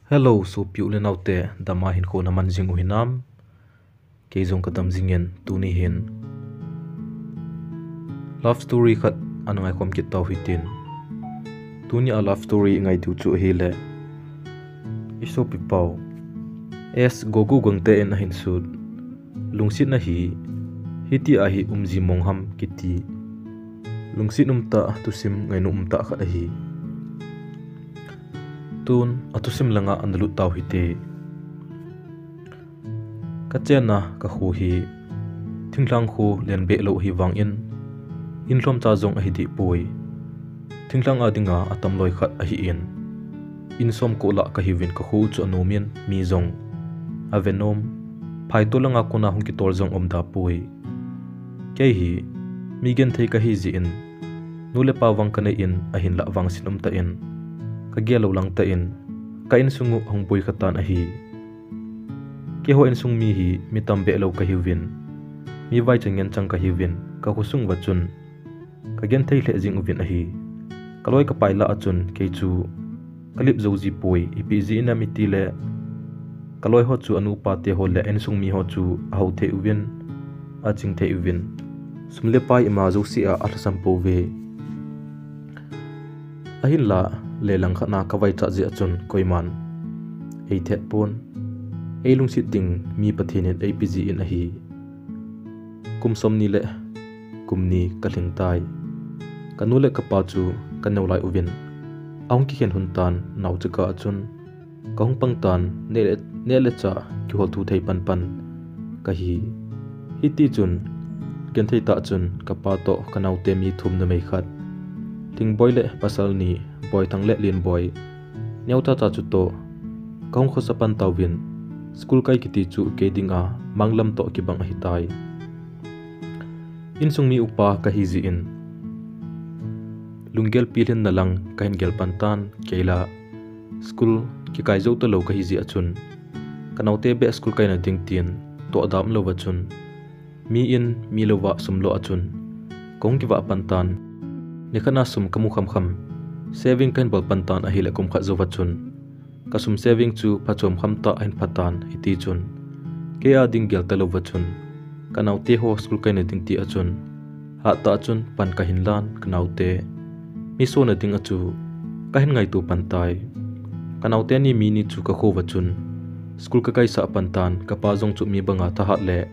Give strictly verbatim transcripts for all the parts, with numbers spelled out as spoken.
Hello, sopi u le naote, dama hinkho naman jing u hinam? Kei jong kadam jingin, tuni hin love story khat ana ngaikhom kit tau hitin. Tuni a love story ngai diu chu ahile, i sopi pau S Gogu Gangte in ahin sut, Lungsetna hi, hiti a hi umji mong ham kiti. Lungset umtah, thusim ngainom umtah khat ahi. Tun, athusim langa ana lut tau hite. Kachenna kakho hi, thinglhang kho lenbeh lou ahi vangin, in lhomcha jong ahi deh poi. Thinglhang a dinga atam loi khat ahin, in som ko lah kahiuvin kakho chu anomin mi jong avenom, phaito langa kona hung kitol jong umda poi. Kei hi mi genthei kahi jeh in, nu le pa vang kanei in ahinlah vangset umtah in, kagel lou lang tah in, ka insung u ahung boi khatan ahi. Keiho insung mi hi mi tambeh lou kahiuvin, mi vaicha ngen chang kahiuvin, kakhosung uva chun kagenthei lheh jing uvin ahi. Kaloi kapai lah a chun kei chu kalip jou ji poi, ipi jeh inem itile, kaloi ho chu anupa teho le insung miho chu ahou thei uvin, aching thei uvin, sum le pai ima jouse a alhasam pouve. Ahinla, le langkhat na kavaichat jeh a chun koiman eithet pon. Eilungset ding mi Pathen in eipe jeh in ahi. Kum somni le kum ni kalhing tai. Kanu le kapa chu kaneo lai uvin, ahung kikhen lhon tan, naochaka a chun kahung pang tan, neh le, neh le chah kiholthu thei panpan kahi. Hitichun, genthei tah chun kapa toh kanaote mi thum numei khat, Lhingboi le pasal ni, Boithang le Lenboi, neocha cha chutoh kahung khosa pan tauvin, school kai kiti chu kei dinga manglam toh kibang ahitai. Insung mi upa kahi jeh in, lunggel pilhinna lang kahin gel pan tan, keila school kikai jou talou kahi jeh a chun, kanaote beh school kaina ding tin toh dam louva chun, mi in mi louva sum lo a chun kahung kivah pan tan. Nikhat na sum kamu khamkham, saving kahin bol pan tan ahile kum khat jouva chun, kasum saving chu phachom khamtah ahin pha tan, hitichun kei a ding gel talouva chun, kanaote ho school kaina ding ti a chun, hattah a chun pan kahin lan, kanaote mi sona ding a chu kahin ngaito pan tai. Kanaote ni mi ni chu kakhouva chun school kakaisah pan tan, kapa jong chu mi banga thahat le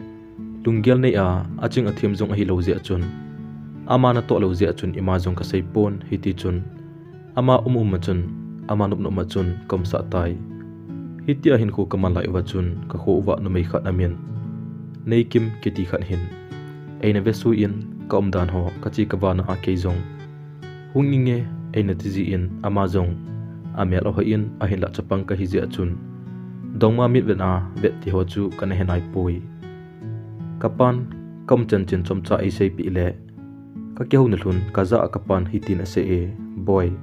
lunggel nei a, aching athem jong ahilou jeh a chun, ama natoh lou jeh a chun ima jong kasei pon, hitichun ama um um a chun, ama nop nop a chun kaumsah tai. Hitia hinkho kaman lai uva chun, kakho uva numei khat amin Neikim kiti khat hin, eina vesuiyin, kaumdan ho, kache kavana a kei jong hung inge eina ti jeh in, ama jong amel ahoi in, ahinlah chapang kahi jeh a chun, dongma mitvet a vet ti ho chu kana he nai poi. Kapan kaum chanchin chomcha eiseipeh le, kakihouna lhon kajah a kapan hitin asei e, Boi,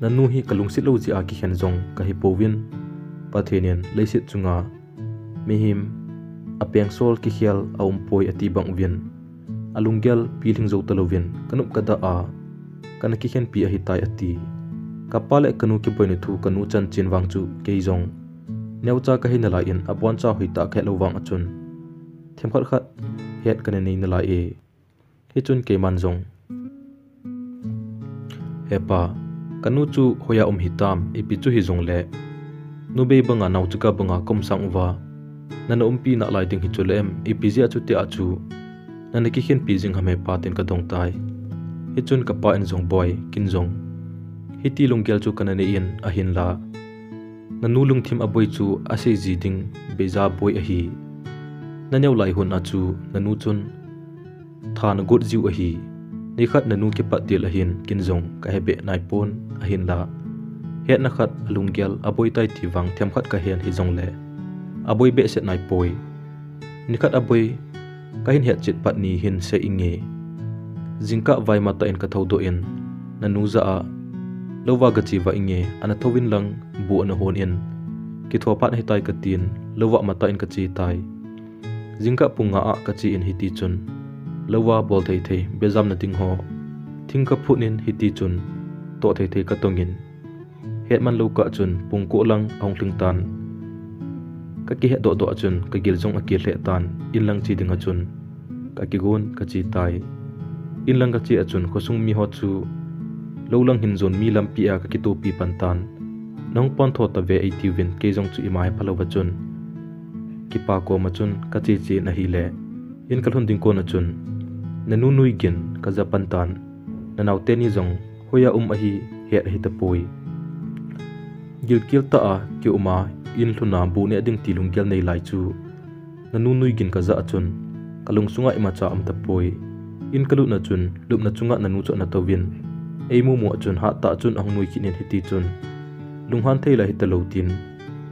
nanu hi kalungset lou jeh a kikhen jong kahi pouvin, Pathen in leiset chunga mihem apengsol kikhel aumpoi ati bang uvin, alunggel pilhing jou talouvin, kanop kadah a kana kikhenpi ahitai ati. Kapa le kanu kiboina thu kanu chanchin vang chu kei jong neocha kahi nalai in, aboncha hoitah kahet lou vang a chun, themkhat khat het kana nei nalai e. Hichun keiman jong, He pa, kanu chu hoiya um hitam, ipi chu hijongle, nubei banga naochaka banga kaum sang uva, nana umpi nalai ding hichu le em, ipi jeh a chutia chu nana kikhenpi jing ham he pa, tin kadong tai. Hichun kapa in jong, Boi, ken jong hiti lunggel chu kana nei in, ahinla nanu lungthim aboi chu asei ji ding beija boi ahi. Naneo lai hun a chu nanu chun tha nagot jiu ahi. Nikhat nanu kipat til ahin, ken jong kahebeh naipon, ahinla hetna khat, alunggel aboi tai ti vang themkhat kahen hijongle, aboi behseh naipoi. Nikhat aboi kahin hetchet pat ni hin sei inge. Jingkah vai matah in kathoudoh in, nanu jah a, louva kache vah inge, ana thouvin lang bu ana hon in, kitho phat ahitai katin, louva matah in kache tai. Jingkah pung nga a kache in hitichun, louva bol thei thei bejamna ding ho thing kaphut in hitichun, toh thei thei katong in, hetman lou kah chun pung ko lang ahung lhing tan. Ka kihet doh doh a chun ka gil jong a kil lheh tan, in lang che ding a chun ka kigon ka che tai. In lang ka che a chun khosung mi ho chu lou lang hin jon mi lampi a ka kitopi pan tan. Nahung pan tho ta ve ei tiuvin kei jong chu ima hi phalou va chun kipa koma chun ka che che in ahile. In ka lhun ding kona chun, na nu Nuigin ka ja pan tan, na naote ni jong hoiya um ahi het ahi tapoi. Gilkel tah a kium a in lhun a bu neh ding ti lunggel nei lai chu, na nu Nuigin ka ja a chun ka lungsunga imacha um tapoi. In ka lutna chun lupna chunga na nu chu ana touvin, ei mu mu a chun hat tah chun ahung nui kit in hiti chun, lunghan thei la hita lou tin,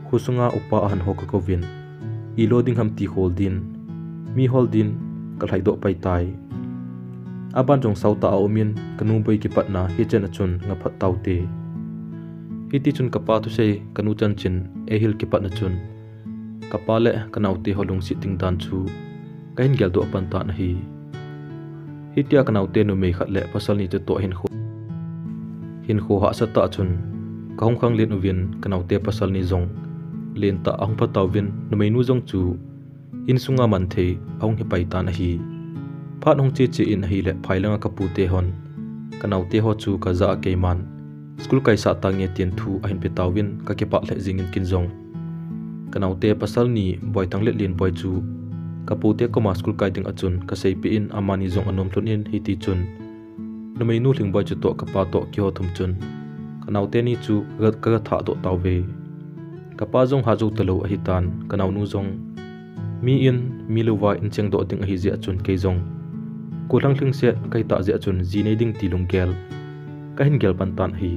khosunga upa ahin ho ka kouvin, ilo ding ham ti hol din, mi hol din ka lhai doh pai tai. Aban jong sao tah a um in ka nu boi kipatna hichen a chun nga phat taute. Hiti chun ka pa thusei ka nu chanchin ei hil kipatna chun ka pa le ka naote ho lungset ding dan chu ka hin gel doh pan tan ahi. Hitia ka naote numei khat le pasal ni chu toh hin kho, hin kho hahsa tah chun ka hung khang len uvin ka naote pasal ni jong len tah ahung pha tauvin numei nu jong chu insunga man thei ahung hi pai tan ahi. Phat hung che che in ahile phai langa ka pute hon ka naote ho chu ka ja a keiman school kai sah tange tin thu ahin pe tauvin ka kipah lheh jingin kin jong ka naote pasal ni Boithang le Lenboi chu ka pute koma school kai ding a chun ka seipeh in amani jong anom lhun in hiti chun numei nu Lhingboi chu toh ka pa toh kiho thum chun ka naote ni chu ka, ka, ka thah doh tauve. Ka pa jong ha jou talou ahi tan ka naonu jong mi in mi louva in cheng doh ding ahi jeh a chun kei jong ko lhang lhing set ka hi tah jeh a chun ji nei ding ti lunggel ka hin gel pan tan ahi.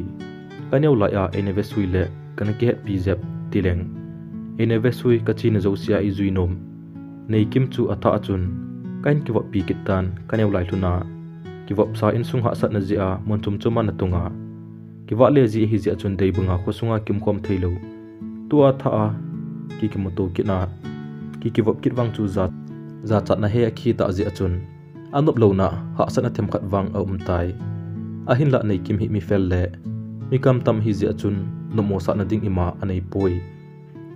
Ka neo lai a ei na vesui le ka na kihetpi jep ti leng ei na vesui ka china jousea i jui nom. Neikim chu a thah a chun ka hin kivoppi kit tan ka neo lai lhun a kivopsa insung hahsatna jeh a mun chom chom a na tung a kivah le ji ahi jeh a chun dei banga khosunga kimkhom thei lou. Tua thah a ki kimuto kit na ki kivop kit vang chu ja, jachatna he a khi tah jeh a chun a nop louna hahsatna themkhat vang a um tai. Ahinlah Neikim hi mi fel le mi kam tam hi jeh a chun nopmo sahna ding ima a nei poi.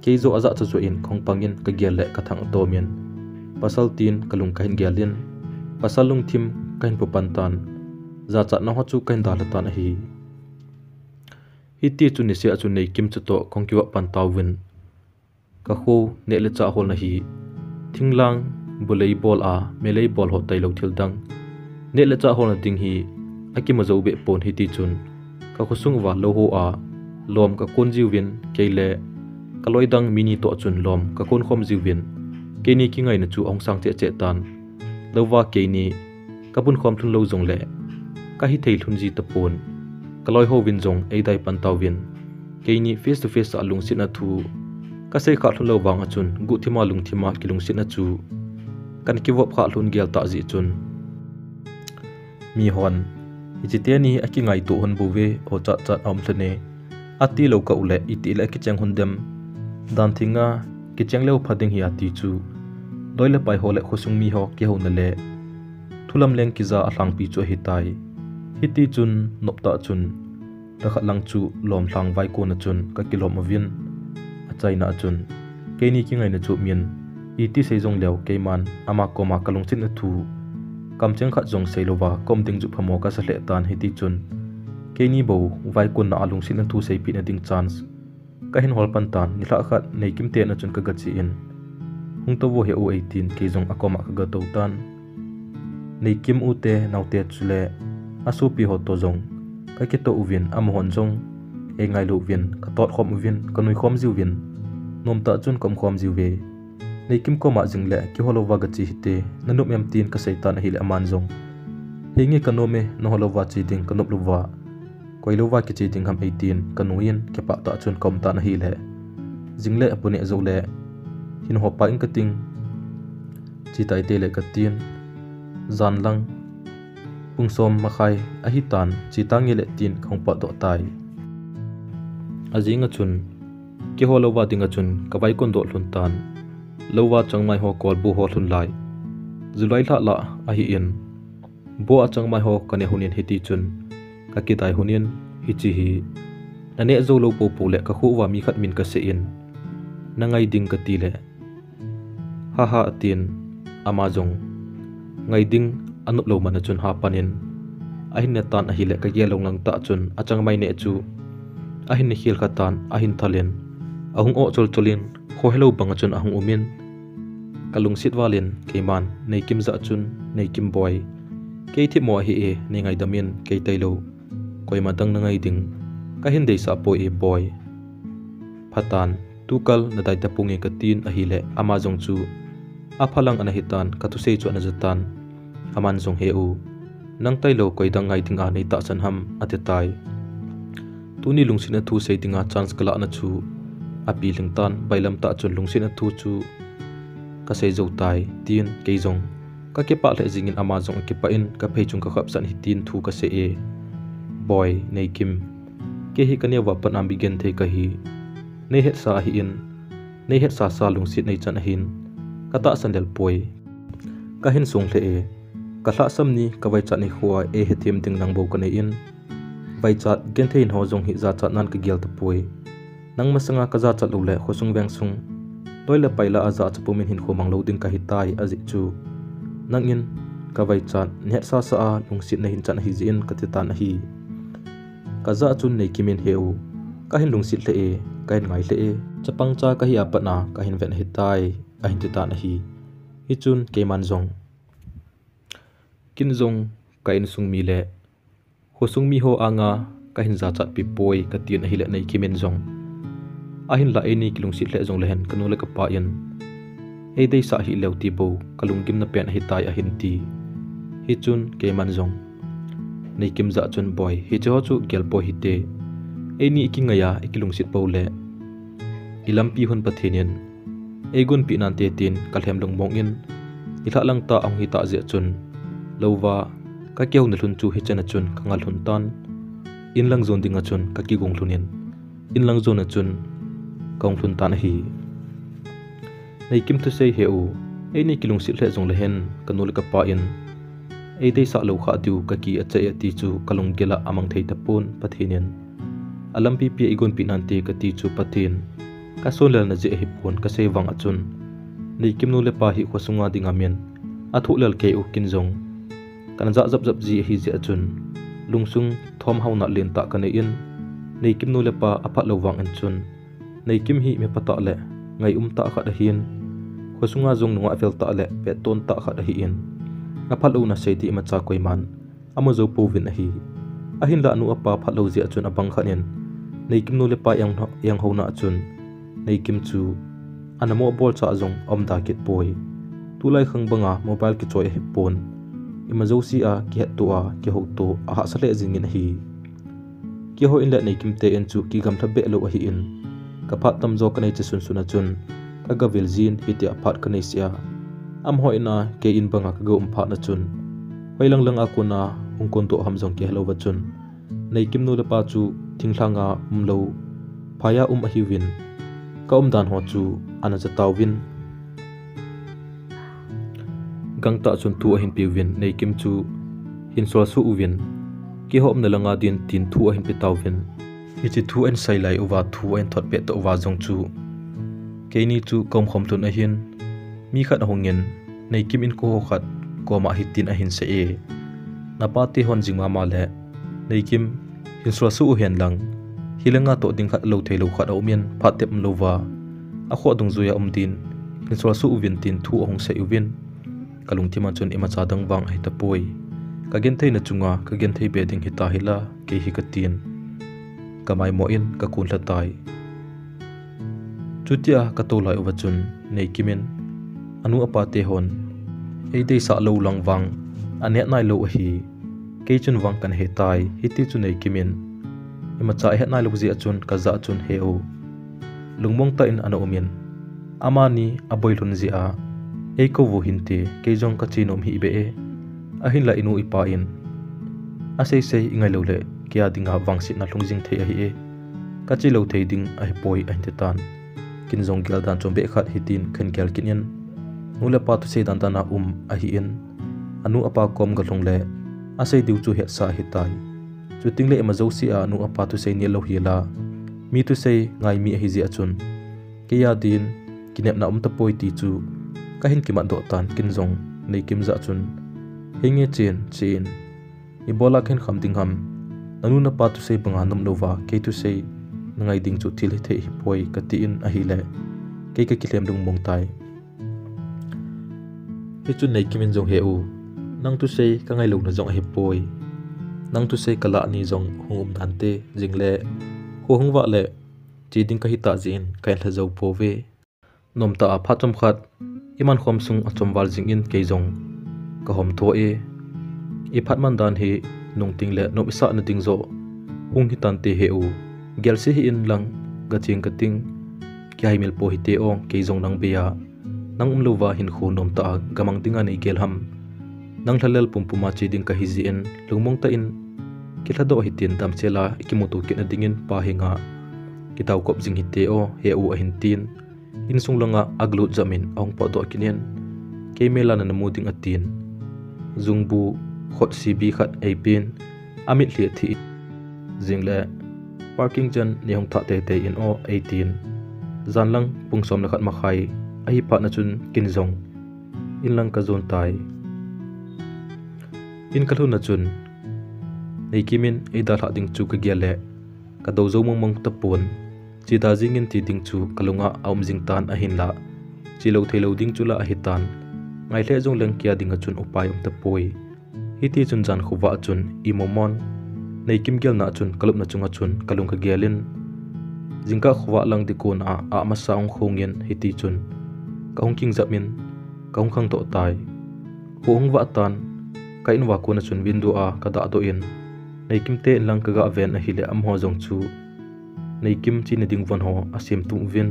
Kei joh a jachat joh in ka hung pang in ka gel le ka thang a tom in pasal tin ka lung ka hin gel in pasal lungthim ka hin pu pan tan. Jachatna ho chu ka hin dalha tan ahi. Hiti chun niseh a chun Neikim chu toh ka hung kivah pan tauvin ka kho neh le chah holna hi thinglang, bulei bol a, melei bol ho tailou thil dang neh le chah holna ding hi a kima jou beh pon hiti chun ka khosung uva lou ho a lom ka kon jiuvin kei le ka loi dang mi ni toh chun lom ka kon khom jiuvin keini kingaina chu ahung sang cheh cheh tan. Louva keini ka pun khom lhun lou jong le ka hi thei lhun ji tapon. Ka loi hovin jong ei dai pan tauvin keini face to face a lungsetna thu ka sei kha lhun lou vang a chun guhthima lungthima kilungsetna chu kan kivop kha lhun gel tah jeh chun mi hon hiche teni a kingaito hon bou ve o chat chat a um lhon e. Ati lou kah u le iti le kicheng hon dem. Dan thinga kicheng leu pha ding hi ati chu loi le pai ho le khosung mi ho kihouna le thulam leng kija a lhangpi chu ahi tai. Hiti chun nop tah chun lhakhat lang chu lom lhang vai kon a chun ka kilom uvin a chaina a chun keini kingaina chu min iti sei jong leu keiman ama koma ka lungsetna thu kamcheng khat jong sei louva ka um ding chu phamo ka sa lheh tan hiti chun keini bou vai kon na a lungsetna thu seipeh na ding chance ka hin hol pan tan. Nilhah khat Neikim te na chun ka ga che in hung tou vo he u ei tin kei jong a koma ka ga tou tan. Neikim u te nao te chule a sopi ho toh jong ka kitou uvin amahon jong ei ngailu uvin ka tot khom uvin ka nui khom jiuvin nomtah chun ka um khom jiuve. Neikim koma jing le kihol louva ga che hite na nop em tin ka sei tan ahile aman jong henge ka nom e na hol louva che ding ka nop louva koi louva kiche ding ham ei tin ka nui in kipah tah chun ka um tan ahile jing le bu neh jou le hin ho pa in ka ting che tai te le ka tin jan lang pung som makhai ahi tan che tange le tin ka hung pat doh tai. A jing a chun kihol louva ding a chun ka vai kon doh lhun tan louva changmai ho kol bu ho lhun lai July lha lah ahi in Bo a changmai ho ka ne hunin hiti chun ka kidai hunin hiche hi Na neh jou lou popo le ka kho uva mi khat min ka seiyin, na ngai ding ka ti le, ha ha, a tin, ama jong ngai ding a nop lou man a chun ha pan in ahin ne tan ahile ka gel lou lang tah chun a chang mai ne chu ahin ne khel kha tan ahin thal in ahung oh chol chol in kho helou bang a chun ahung um in ka lungset val in keiman Neikim jah chun, Neikim boi, kei themmo ahi e, nei ngaidam in, kei tailou koima dang na ngai ding ka hin deisah poi e boi. Pha tan, tu kal na dai ta ponge ka tin ahile ama jong chu a pha lang ana hi tan, ka thusei chu ana ja tan. Aman jong, he u, nang tailou koi dang ngai dinga nei tahsan ham, a ti tai. Tuni lungsetna thu sei dinga chance ka lah na chu a pi lhing tan, bailam tah chun lungsetna thu chu ka sei jou tai, tin kei jong ka kipah lheh jingin ama jong a kipah in ka phei chung ka khapsan hi tin thu ka sei e. Boi, Neikim, kei hi ka neo a pat a mi genthei ka hi. Nei hetsa ahi in, nei hetsa sa lungset nei chan ahin ka tahsan lel poi. Ka hin song lheh e. Ka lhahsam ni ka vaichat ni khoa ei hethem ding nang bou ka nei in, vaichat genthei in ho jong hi jachat nan ka gel tapoi. Nang masanga ka jachat lou le khosung vengsung loi le pai lah a jachat pum in hinkho mang lou ding ka hi tai, ajeh chu nang in ka vaichat, nei hetsa sa a lungset na hin chan ahi jeh in ka ti tan ahi. Ka jah chun Neikim in, he u, ka hin lungset lheh e, ka hin ngai lheh e. Chapang cha ka hi a pat a ka hin vet ahi tai, ahin ti tan ahi. Hichun keiman jong, kin jong ka insung mi le khosung mi ho anga ka hin jachat pi poi ka tin ahile Neikim in jong, ahinlah eini kilungset lheh jong le hen ka nu le ka pa in ei deisah hih leu ti bou ka lunggimna pen ahi tai, ahin ti. Hichun keiman jong Neikim jah chun, boi, hiche ho chu gel poi hite. Eini i kingai a i kilungset pou le i lampi hun Pathen in ei gonpeh nante tin ka lhem lungmong in, nilhah lang tah ahung hi tah jeh chun, lou va ka kihouna lhun chu hichan a chun ka ngal lhun tan. In lang jon ding a chun ka kigong lhun in, in lang jon a chun ka hung lhun tan ahi. Neikim thusei, he u, eini kilungset lheh jong le hen ka nu le ka pa in ei deisah lou kha diu ka ki a chai a ti chu ka lunggil a amang thei tapon, Pathen in a lampi pi a i gonpeh nante ka ti chu Pathen ka sonlelna jeh ahi pon ka sei vang a chun, Neikim nu le pa hi khosunga dinga min a thoh lel kei u, kin jong kana jah jap jap ji ahi jeh a chun lungsung thom hauna lentah ka nei in, Neikim nu le pa a phat lou vang in chun, Neikim hi mi phatah le ngai um tah khat ahin, khosunga jong nungah vel tah le petton tah khat ahi in, a phat louna sei ding imacha koiman amu jou pouvin ahi. Ahinlah anu apa phat lou jeh a chun abang khat in Neikim nu le pa iang, iang houna a chun Neikim chu ana mo bol cha jong aum da kit poi. Tulai khang banga mobile kichoi ahi pon, ima jouse a kihetto a kihouto a hahsa lheh jingin ahi. Keiho in le Neikim te in chu kigamla beh lou ahi in, ka phat tamjo ka nei che sunsun a chun ka gavil jin, hitia phat ka nei seh a, amaho in a kei in banga ka ga um phat na chun, hoilang langa kona hung kondoh ham jong kihe lou va chun, Neikim nu le pa chu thinglhang a um lou, phai a um ahiuvin, ka umdan ho chu ana ja tauvin. Gangtah chun thu ahin peuvin, Neikim chu hin solsuh uvin, keiho umna langa din tin thu ahin pe tauvin. Hiche thu ahin sei lai uva, thu ahin thot peh tah uva jong chu, keini chu ka umkhom lhon ahin, mi khat ahung in, Neikim in kho khat koma hitin ahin sei e, na pate hon jing mama le, Neikim, hin solsuh u hen lang, hilanga toh ding khat lou thei lou khat aum in, phat tep um lou va, akhoh dungjuia um din, hin solsuh uvin tin thu ahung sei uvin. Ka lungthim a chun imacha dang vang ahi tapoi. Ka gentheina chunga ka genthei be ding hita hila, kei hi ka tin, ka maimo in ka kun lha tai. Chutia ka tou lai uva chun Neikim in anu apa te hon ei deisah lou lang vang aneh nai lou ahi. Kei chun vang kana he tai, hiti chu Neikim in imacha ahet nai lou jeh a chun ka jah chun, he u, lungmong tah in ana um in, amani aboi lhon jeh a ei kou u hinte, kei jong ka che nom hih beh e. Ahinlah inu ipa in asei sei i ngai lou le, kei a dinga vangsetna lhung jing thei ahi e, ka che lou thei ding ahi poi, ahin ti tan. Kin jong gel dan chom beh khat hitin kahin gel kit in, nu le pa thusei dan dan a um ahi in, anu apa kom ga lhung le asei diu chu hetsa ahi tai. Chuting le ima jouse a nu apa thusei nel lou hi la, mi thusei ngai mi ahi jeh a chun, kei a din kinepna um tapoi ti chu kahin kimat doh tan, kin jong Neikim jah chun, henge chen, chen, ibola kahin kham ding ham, nanu napa thusei banga nom louva kei thusei nangai ding chu thil hithei hipoi kati in ahile, kei kakilhem lungmong tai. Hichun Neikim in jong, he u, nang thusei kangai louna jong ahipoi. Nang thusei kalah ni jong hung um nante, jingle, kho hung vah le, che ding kahita jeh in kahin lha jou pouve. Nomtah a phat chomkhat, iman khom sung achom val jing in kei jong kahom tho e. Iphat man dan hi nungting le nop isah na ding joh hung hitante he u. Gelse hih in lang, gacheng kating, kihaimil po hite o, kei jong nang bei a nang um louva hinkho nomtah a gamang dinga neigel ham. Nang lhalel pumpum a che ding kahi jeh in, lungmong tah in kilhadoh hitin, damsel a ikimuto kit na dingin pa henga kitaokop jing hite o, he u, ahin tin, insung langa agalut jam in ahung potdoh kit in, kei mel a nana mu ding atin, jungbu khotsi bi khat eipen, amitlhi athi in, jingle, parking chen neihung thah teitei in o, eitin, jan lang pung som le khat makhai ahi phat na chun kin jong in lang kajon tai. In kalhun na chun Neikim in eidalhah ding chu kagel le, kadou jou mongmong tapon. Che da jing in ti ding chu kalunga aum jing tan, ahinla che lou thei lou ding chu la ahitan, ngai lheh jongleng kei a dinga chun upai um tapoi. Hitichun jan khovah a chun imomon, Neikim gelna a chun kalupna chunga chun kalung kagel in, jingkah khovah lang dikon a ah masa hung khong in, hitichun kahung kingjap in kahung khangtoh tai. Kho hung vah tan, ka in uva kona chun window a kadahdoh in, Neikim te in lang kaga ven ahile, amaho jong chu Neikim chena ding von ho asemtup uvin,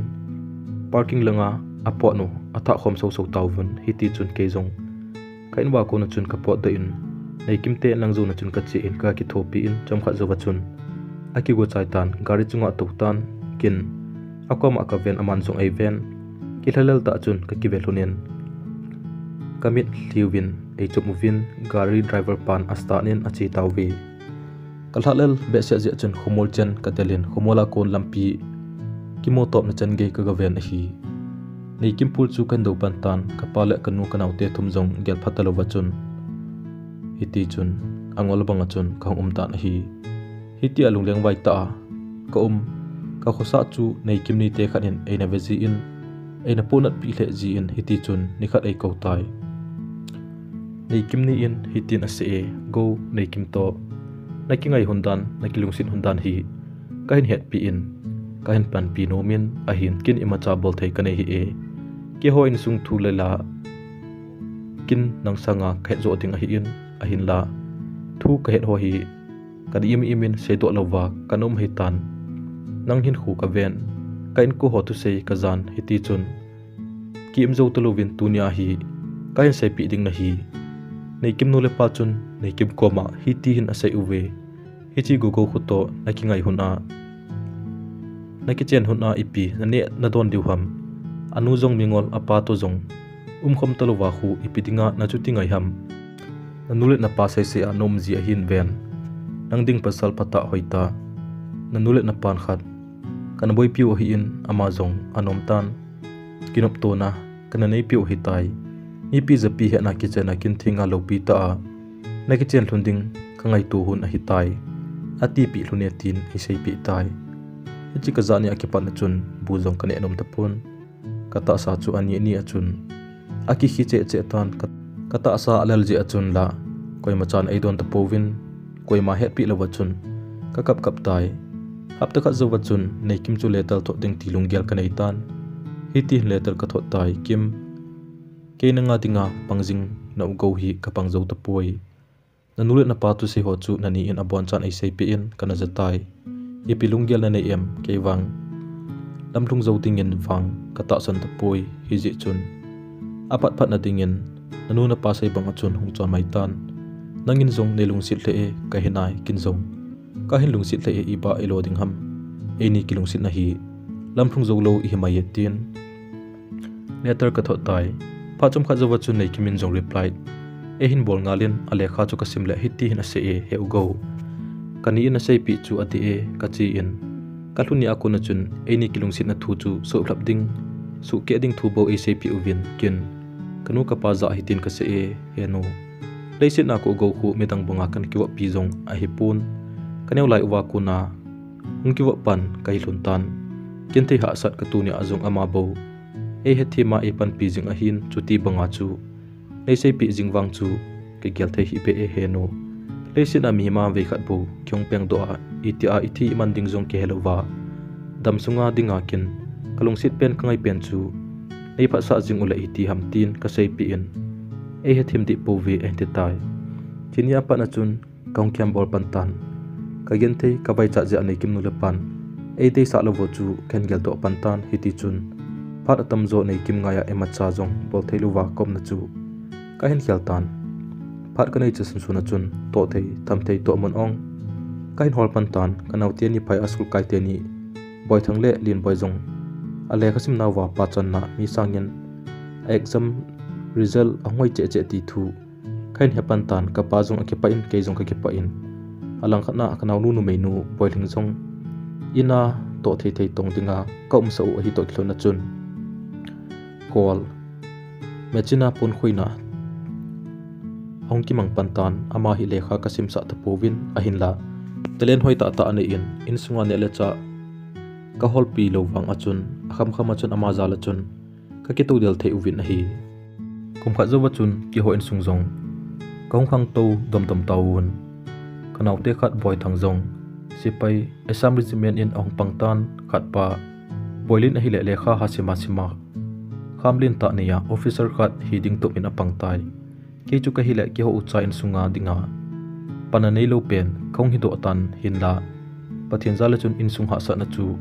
parking langa apot u athah khom soso tauvin, hitichun kei jong ka in uva kona chun kapotdoh in, Neikim te in lang jona chun kache in kakithopi in, chomkhat jouva chun akigo chai tan, gari chunga atou tan, kin akoma kaven, aman jong eiven, kilhalel tah chun kakive lhon in, kamitlhi uvin eichom uvin, gari driver pan astart in ache tauve. Kalhalel behseh jeh chun khomol chen kadel in, khomol a kon lampi kimutopna chen gei kagaven ahi. Neikim pul chu kahin dou pan tan, kapa le kanu kanaote thum jong gelpha talouva chun, hitichun angol banga chun kahung um tan ahi. Hitia lunglengvai tah a kaum, kakhosah chu Neikim nite khat in eina ve jin, eina pohnatpeh lheh jin, hitichun nikhat eikou tai. Neikim ni in hitin asei e, Go, Neikim toh nakingai lhon dan, nakilungset lhon dan hi kahin hetpeh in, kahin panpi nom in, ahin kin imacha bol thei kanei hih e. Keiho insung thu le la kin nang sanga kahet joh ding ahin, ahinla thu kahet ho hi kana im im in seidoh louva kana um ahitan. Nang hinkho kaven, ka inko ho thusei kajan, hitichun ki im jou talouvin tunia hi kahin seipeh ding nahi. Neikim nu le pa chun Neikim koma hiti hin asei uve. Hiche Gogou kho toh nakingai lhon a, nakichen lhon a ipi naneh nadon diu ham. Anu jong mingol, apa toh jong umkhom talouva khu ipi dinga nachuti ngai ham. Nanu le napa seisei a naum ji ahin ven. Nang ding pasal phatah hoitah. Nanu le napan khat kana boipiu ahin, ama jong anom tan. Kinoptona kana neipiu ahitai. Mipi japi hetna kichen a kin thenga loupi tah a nakichen lhon ding kangaito lhon ahitai, atipeh lhon e tin eiseipeh tai. Hiche kajah ni a kipatna chun bu jong kaneh nom tapon. Katahsa chu ani ni a chun akikhi cheh cheh tan, ka, katahsa alel jeh a chun la koimachan eidon tapouvin, koima hetpeh louva chun kakap kap tai. Hapta khat jouva chun Neikim chu letter thot ding ti lunggel kanei tan. Hiti hin letter kathot tai, Kim, kei nanga dinga pangjing nau Gou hi kapang jou tapoi. Nanu le napa thusei ho chu nani in abonchan eiseipeh in kana ja tai. Ipi lunggel nanei em, kei vang lamlhung jou dingin vang katahsan tapoi, hijeh chun aphat phatna dingin nanu napa sei banga chun hung chon mai tan. Nangin jong neilungset lheh e, kahi nai, kin jong kahin lungset lheh e, iba ilo ding ham. Eini kilungsetna hi lamlhung joulou ihi mai e, tin letter kathot tai. Phat chomkhat jouva chun Neikim in jong reply eihin bol ngal in, alekha chu kasim le hiti hin asei e, He u Gou, Kani in aseipeh chu adih e, kache in. Kalhun ni a kon a chun, eini kilungsetna thu chu suhlhap ding, suhkeh ding thu bou eiseipeh uvin, ken kanu kapa jah ahi tin kasei e, henu. Leiset a kagou khu midang banga kana kivoppi jong ahipon. Kaneo lai uva kona hung kivop pan kahi lhon tan. Genthei hahsat katoh ni a jong ama bou eihethem a eipanpi jing ahin, chuti banga chu neiseipeh jing vang chu kagel thei hih beh e, henu. Leiset a mihem a veikhat bou kihung pengdoh a, itia ithi iman ding jong kihe louva, damsunga dinga ken kalungset pen kangai pen chu neiphatsah jing uleh hiti ham tin kaseipeh in, eihethem deh pouve ahin titai. Chunia pat a chun kahung kihambol pan tan. Kagenthei, kavaichat jeh a Neikim nu le pan eideisah lou uva chu kahin geldoh pan tan, hitichun phat atamjo Neikim ngai a imacha jong bol thei louva kaumna chu kahin khel tan. Phat kanei chasun sun a chun toh thei, tham thei toh mun ong kahin hol pan tan. Kanao teni phai a school kai teni, Boithang le Lenboi jong alekha simnauva pachanna mi sangin a exam result ahung hoi cheh cheh ti thu kahin he pan tan. Kapa jong akipah in, kei jong kakipah in. Alangkhat a kanaonu numeinu Boilhing jong in a toh thei thei tong dinga kaumsah u ahi toh kilhon a chun, Kol, machine a ponkhoina ahung kimang pan tan, ama hi lekha kasimsah tapouvin ahinla, talent hoi tahtah anei in, insunga neh le chah kaholpi lou vang a chun, akham kham a chun ama jal a chun kakitoudel thei uvin ahi. Kum khat jouva chun keiho insung jong kahung khangtou domdom tauvin. Kanaote khat Boithang jong sepai Assam Regiment in ahung pang tan, khatpa Boilin ahile lekha ha sima sima, kham lentah nei a officer khat hiding tup in apang tai. Kei chu kahile keiho ucha insunga dinga panna neilou pen kahung hidoh tan, hinla Pathen jal a chun insung hahsatna chu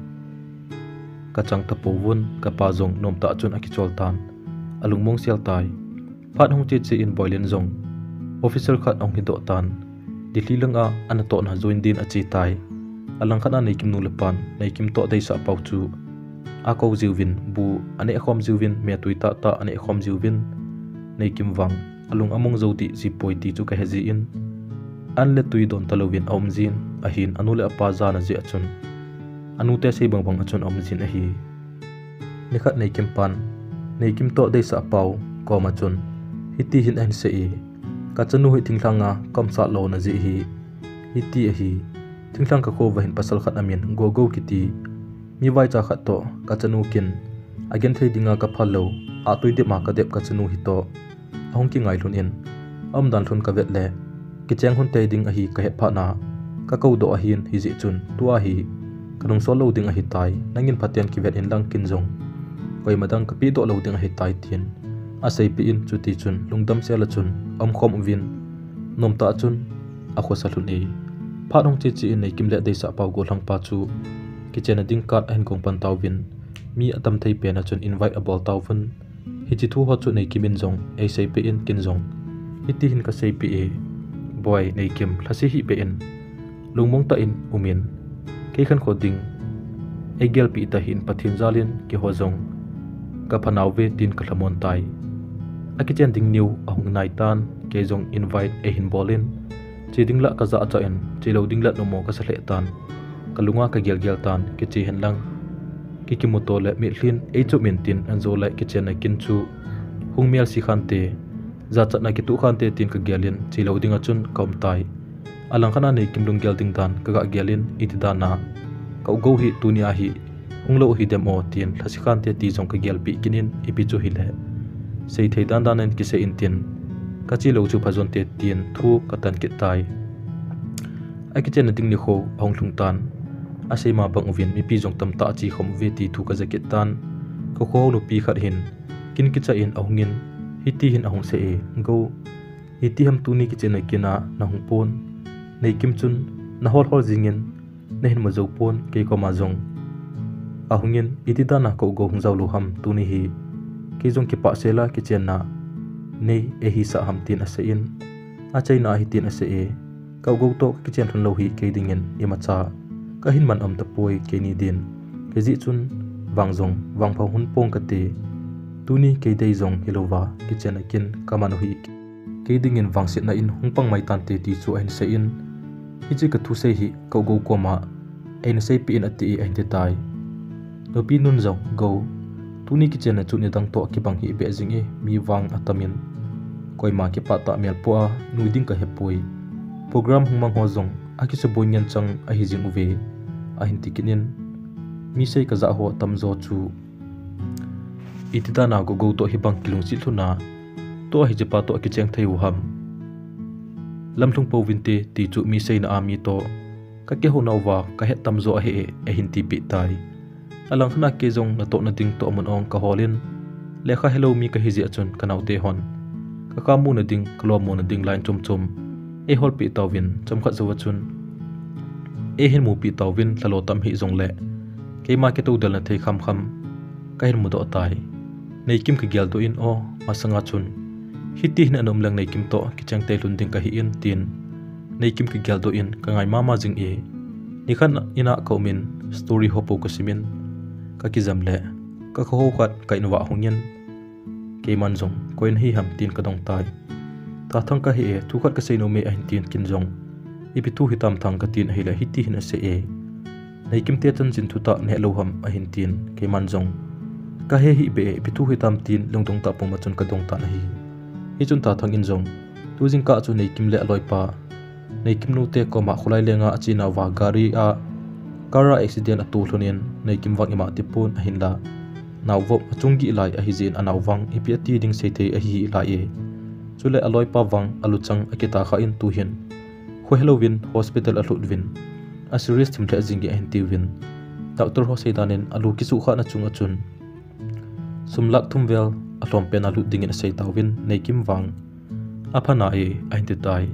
kachang tapouvin, kapa jong nomtah chun akichol tan, alungmong sel tai. Phat hung che che in Boilin jong officer khat ahung hidoh tan, Delhi langa anatohna join din ache tai. Alangkhat a Neikim nu le pan Neikim toh deisah pau chu akou jiuvin, bu aneh khom jiuvin, metui tahtah aneh khom jiuvin, Neikim vang alung among jou dih jipoi ti chu kahe jin, an le tui don talouvin aum jin ahin, anu le apa jana jeh a chun, anute sei bangbang a chun aum jin ahi. Nikhat Neikim pan Neikim toh deisah pau koma chun hiti hin ahin sei e, kachanu hi thinglhanga kaumsah lona jeh hi hiti ahi. Thinglhang kakhova hin pasal khat amin Gogo kiti mi vaicha khat toh kachanu kin, agenthei dinga kaphal lou, ahtui dip a kadep kachanu hitoh ahung kingai lhon in, aumdan lhon kavet le, kicheng lhon tei ding ahi kahet phat a, kakoudoh ahin, hijeh chun tua hi kanungsol lou ding ahitai, nangin phaten kivet inlang kin jong koima dang kapehdoh lou ding ahitai tin aseipeh in, chutichun lungdam sel a chun aumkhom uvin, nomtah chun akhosa lhon e. Phat hung che che in Neikim le deisah pau gollhangpa chu kichenna ding card ahin gong pan tauvin, mi atam thei pen a chun invite abol tauvin, hiche thu ho chu Neikim in jong eiseipeh in, kin jong hiti hin kaseipeh e, Boi Neikim, lhase hih beh in, lungmong tah in umin, kei khankho ding eigelpeh tahih in Pathen jal in keiho jong kaphanauve tin kalhamon tai. Akichen ding niu ahung nai tan, kei jong invite eihin bol in, che ding lah kajahcha in, chelou ding lah nomo kasa lheh tan. Kalunga kagelgel tan, kiche henlang, kikimuto le mitlhi in eichop in tin, anjo le kichenna kin chu hung melse khante, jachatna kitoh khante tin kagel in, chelou dinga chun kaum tai. Alangkhat a Neikim lunggel ding dan kagah gel in, iti dan a ka u Gou hi tunia hi hunglou hidem o tin, lhase khante ti jong kagelpeh kit in, ipi chu hile seithei dandan in kisei intin, kachelou chu phajonte tin thu katan kit tai. Akichenna ding nikho ahung lhung tan, aseima bang uvin mipi jong tamtah ache khom uve ti thu kaja kit tan. Ka khohou nupi khat hin kin kicha in ahung in, hiti hin ahung sei e, Gou, iti ham tuni kichenna kin a nahung pon, Neikim chun nahol hol jing in, nahin mu jou pon, kei koma jong ahung in, iti dan a ka u Gou hung jao lou ham tuni hi, kei jong kipah sel a kichenna nei eihisah ham tin asei in, achaina a hitin asei e, ka u Gou toh kakichen lhon lou hi kei dingin imacha kahin man um tapoi, keini din, hijeh chun vang jong vangpha hung pong kate, tuni kei dei jong hilouva kichenna kin kaman u hi, kei dingin vangsetna in hung pang mai tante ti chu ahin sei in, Hiche ka thusei hi ka u Gou koma eina seipeh in ati e ahin ti tai. Nupi nun jong, Gou, tuni kichenna chu nidang toh kibang hih beh jing e, mi vang atamin. Koima kipah tah mel poh a nui ding ka hepoi. Program hung mang ho jong akisuboi ngen chang ahi jing uve, ahin ti kit in. Mi sei kajah ho tamjo chu iti dan a Gogou toh hibang kilungset lhun a, tua hiche pa toh kicheng thei u ham. Lamlhung pouvinte ti chu mi seina a mi toh ka kihou nauva ka het tamjo ahi e, ahin tipeh tai. Alangkhat a kei jong natohna ding toh mun ong ka hol in, lekha helou mi kahi jeh a chun ka naote hon ka khammuna ding, ka lomona ding line chom chom eiholpeh tauvin, chomkhat jouva chun eihin mupeh tauvin, lhalo tam hih jongle keima kitoudelna thei khamkham kahin mudoh tai. Neikim ka geldoh in, o, masanga chun hiti hin ana um leng Neikim toh kicheng thei lhon ding kahi in tin, Neikim ka geldoh in ka ngai mama jing e. Nikhat in a ka um in, story ho pou ka sim in, ka kijam le ka kho ho khat ka in uva ahung in, keiman jong, Koi nahi ham? tin ka dong tai. Thathang kahi e, thu khat kasei nom e, ahin tin, ken jong, Ipi thu hitam Thang? ka tin ahile, hiti hin asei e. Neikim te chanchin thutah nahet lou ham? ahin tin, keiman jong, Kahe hih beh e, ipi thu hitam? tin lungdong tah puma chun ka dong tan ahi. Hichun Thathang in jong, tu jingkah chu Neikim le aloipa, Neikim nu te koma Kholai lenga ache nauva gari a, car a accident ato lhon in, Neikim vang ima tipon ahinla, naovop achung gih lai ahi jeh in anao vang ipi ati ding seithei ahi lai e. Chule aloipa vang aluchang akitah kha in, tu hin kho helouvin hospital alhut uvin, a serious thim lheh jing e ahin tiuvin, doctor ho seidan in alu kisuhkhahna chunga chun sum lakh thum vel alhom pen a lut dingin asei tauvin, Neikim vang apha nai e, ahin ti tai.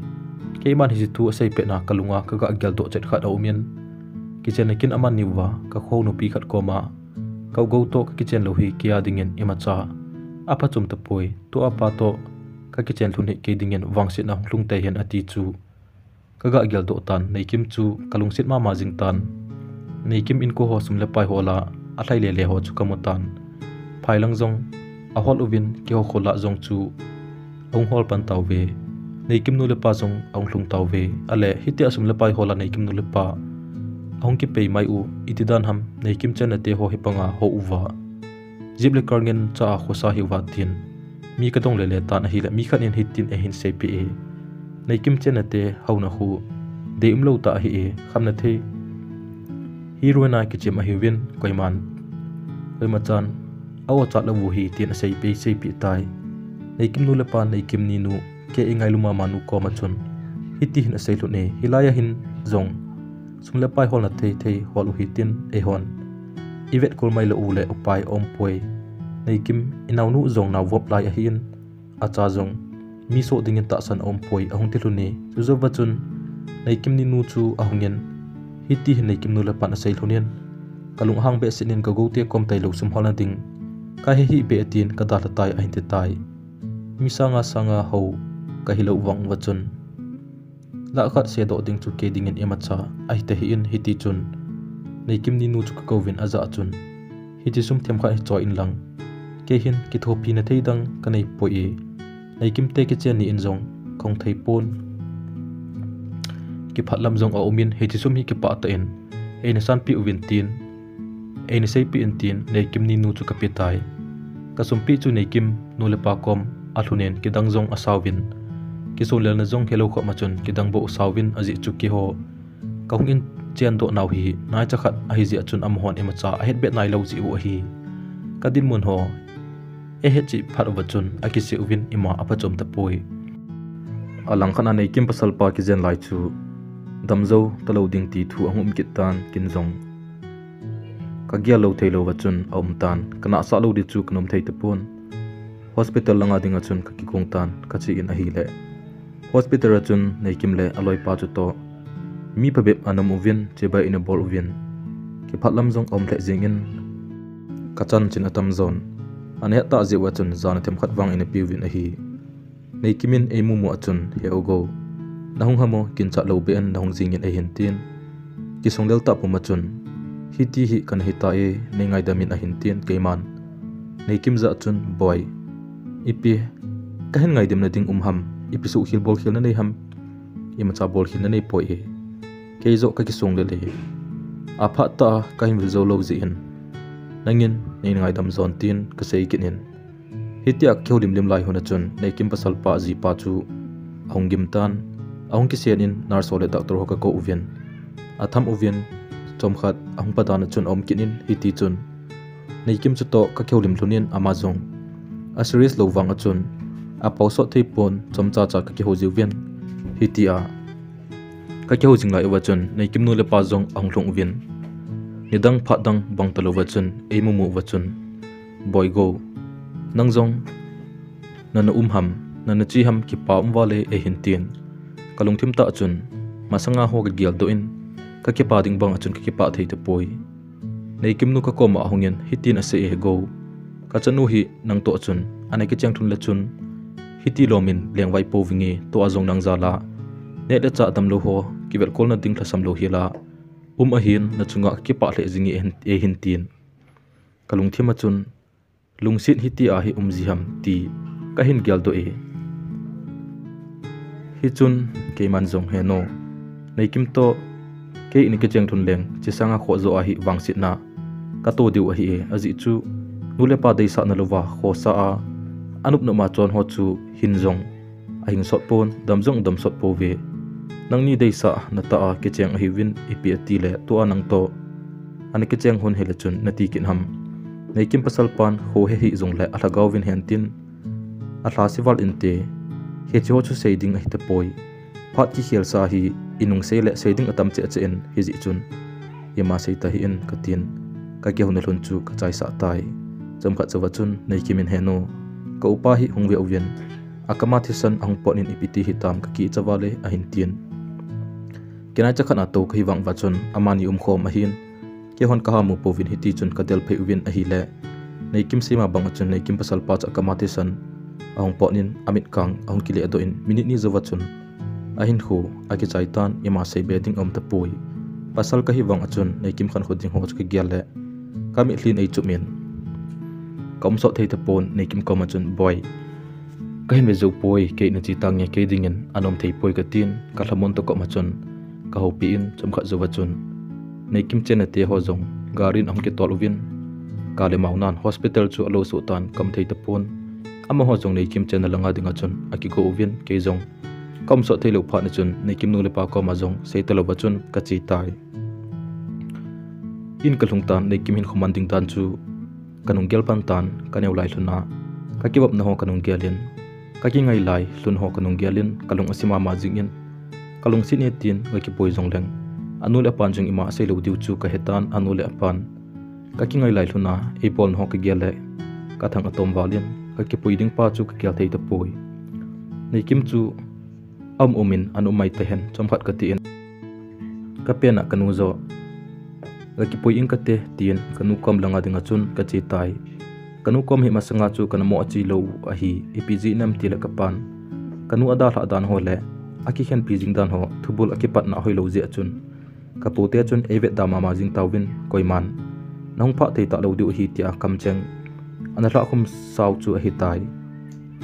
Keiman hiche thu asei pet na ka lunga ka ga geldoh chet khat aum in, kichenna kin aman niuva ka kho nupi khat koma, Ka u Gou toh ka kichen lou hi keia dingin imacha aphachom tapoi, tua pa toh ka kichen lhon hi kei dingin vangsetna hung lhung tei hen, ati chu ka ga geldoh tan. Neikim chu ka lungset mama jing tan. Neikim inko ho sum le pai hol a alhai lele ho chu ka mu tan. Phai lang jong ahol uvin, keiho khol lah jong chu ahung hol pan tauve. Neikim nu le pa jong ahung lhung tauve. Ale, hitia sum le pai hol a Neikim nu le pa ahung kipei mai u, iti dan ham, Neikim chenna te ho hi panga hou uva, jeep le car ngen cha a khosa hiuva tin mi ka dong lele tan ahile, mi khat in hitin eihin seipeh e. Neikim chenna te houna khu deium lou tah ahi e, khamna thei heroine a kichem ahiuvin, koiman, koima chan a-o chat lou u hi, tin aseipeh, seipeh tai. Neikim nu le pa, Neikim ni nu, kei eingailu mama nu koma chun hiti hin asei lhon e, hilai a hin jong sum le pai holna thei thei hol u hitin, eihon ivet kol mai lou u le upai aumpoi. Neikim inaonu jong naovop lai ahin, acha jong mi soh dingin tahsan aumpoi, ahung ti lhon e. Chujouva chun Neikim ni nu chu ahung in, hiti hin Neikim nu le pan asei lhon in, ka lunghang behseh in, ka u Gou te kom tailou sum holna ding kahe hih beh e, tin ka dalha tai, ahin ti tai. Mi sanga sanga hou kahi lou vang uva chun, lakh khat sedoh ding chu kei dingin imacha ahi tahih in, hiti chun Neikim ni nu chu ka kouvin, ajah chun, Hiche sum themkhat hi choi inlang, kei hin kithopina thei dang ka neipoi e. Neikim te kichen ni in jong kahung thei pon. Kiphat lam jong aum in, hiche sum hi kipah tah in eina sanpeh uvin tin, eina seipeh in tin, Neikim ni nu chu ka pe tai. Ka sumpi chu Neikim nu le pa kom alhun in, kidang jong asauvin, kisonlelna jong helou khop ma chun kidang bou asauvin, ajeh chu keiho kahung in chendoh nau hi naicha khat ahi jeh a chun amahon imacha ahet beh nailou jeh u ahi. Ka dinmun ho eihet cheh phat uva chun akisih uvin, ima aphachom tapoi. Alangkhat a Neikim pasal pa kijen lai chu damjou talou ding ti thu ahung um kit tan, ken jong ka gel lou thei louva chun aum tan, ka nahsah lou ding chu ka nom thei tapon. Hospital langa dinga chun ka kikong tan, ka che in ahile, hospital a chun Neikim le aloipa chu toh mi phabep ana um uvin, chibai ana bol uvin, kiphat lam jong aum lheh jeng in, ka chanchin atamjon ana het tah jeh uva chun jana themkhat vang eina peuvin ahi. Neikim in eimu mu a chun, He u Gou, nahung ham o, ginchat lou beh in nahung jing in, eihin tin. Kisonglel tah puma chun, Hiti hi kana hi tai, nei ngaidam in, ahin tin, keiman Neikim jah chun, Boi, ipi kahin ngaidam na ding um ham, ipi suhkhel bolkhel nanei ham, imacha bolkhel nanei poi e. Kei joh kakisong lele. Aphat tah a kahin vil jou lou jeh in, nangin nei ngaidam jon tin kasei kit in. Hitia kihoulim lim lai hun a chun Neikim pasal pa jipa chu ahung gim tan, ahung kisen in nurse ho le doctor ho kakou uvin, atham uvin, chomkhat ahung padan a chun aum kit in, hiti chun Neikim chutoh kakihoulim lhon in ama jong aserious lou vang a chun apaosot thei pon, chomcha cha kakihou jiuvin, hitia kakihou jing lai uva chun Neikim nu le pa jong ahung lhung uvin, nidang phat dang bang talou va chun eimu mu uva chun, Boi go, nang jong nana um ham, nana che ham, kipa um vale eihin tin. Kalungthim tah chun masanga ho kagel doh in, kakipa ding bang a chun kakipah thei tapoi. Neikim nu kakoma ahung in hitin asei e, Go, kachanu hi nangtoh chun ana kicheng lhon le chun hiti lom in lengvai pouvinge, tua jong nang jal a neh le chah damlou ho kivelkolna ding lhasam lou hel a um ahin, nachunga kakipah lheh jinge eihin tin. Kalungthim a chun lungset hitia hi um ji ham ti kahin geldoh e. Hichun keiman jong, Heno, Neikim toh kei ina kicheng lhon leng chesanga khoh joh a hi vangsetna kato diu ahi e, ajeh chu nu le pa deisahna louva khohsah a anop nop a chon ho chu hin jong ahingsot pon, dam jong damsot pouve. Nangni deisah natah a kicheng ahiuvin ipi atile tua nangtoh ana kicheng lhon hile chun nati kit ham? Neikim pasal pan khohe hih jongle alhagao vin hen tin, alhase val inte, hiche ho chu sei ding ahi tapoi. Phat kikhelsa hi inung sei le sei ding atam cheh cheh in, hijeh chun ima sei tahih in katin, kakihouna lhon chu kachaisah tai. Chomkhat chauva chun Neikim in, Heno, ka upa hi hung ve uvin, akama thisan ahung pot in ipi ti hitam kakicha vale, ahin tin. Kinaicha khat a tou kahi vang uva chun amani umkhom ahin, keihon kahamu pouvin, hiti chun kadel phei uvin ahile, Neikim seima bang a chun Neikim pasal pa chu akama thisan ahung pot in amitkang ahung kile doh in minute ni jouva chun ahinkho akichai tan, ima seibe ding aum tapoi. Pasal kahi vang a chun Neikim khankho ding ho chu kagel le kamitlhi in eichup in, kaumsot thei tapon, Neikim koma chun, Boi, kahin ve jou poi, kei ina che tange, kei dingin ana um thei poi, katin, kalhamon toh koma chun kahoupi in, chomkhat jouva chun Neikim chenna te ho jong gari in ahung kitol uvin, kale maunan hospital chu alou soh tan, kaum thei tapon. Amaho jong Neikim chenna langa dinga chun akigo uvin, kei jong kaumsot theilou phat na chun Neikim nu le pa koma jong sei talouva chun kache tai. In kalhung tan, Neikim hinkho man ding dan chu kanung gel pan tan, kaneo lai lhon a kakivopna ho kanung gel in, kakingai lai lhon ho kanung gel in, kalung ase mama jing in, kalungset e tin kakipui jongleng anu le apan jong ima asei lou diu chu kahetan, anu le apan kakingai lai lhon a eibolna ho kagel le kathang atom val in, kakipui ding pa chu kagel thei tapoi. Neikim chu aum um in ana um mai tahen, chomkhat kati in, kapen a kanu joh, kakipui ing kate, tin kanu kom langa dinga chun kache tai. Kanu kom hi masanga chu kana mo ache lou ahi, ipi jeh ham tile kapan kanu adalhah dan ho le akikhenpi jing dan ho, thubul akipatna ahoilou jeh a chun kapute chun eivet da mama jing tauvin, koiman nahung phah thei talou diu ahi, tia kamcheng ana lhahkhum sau chu ahitai.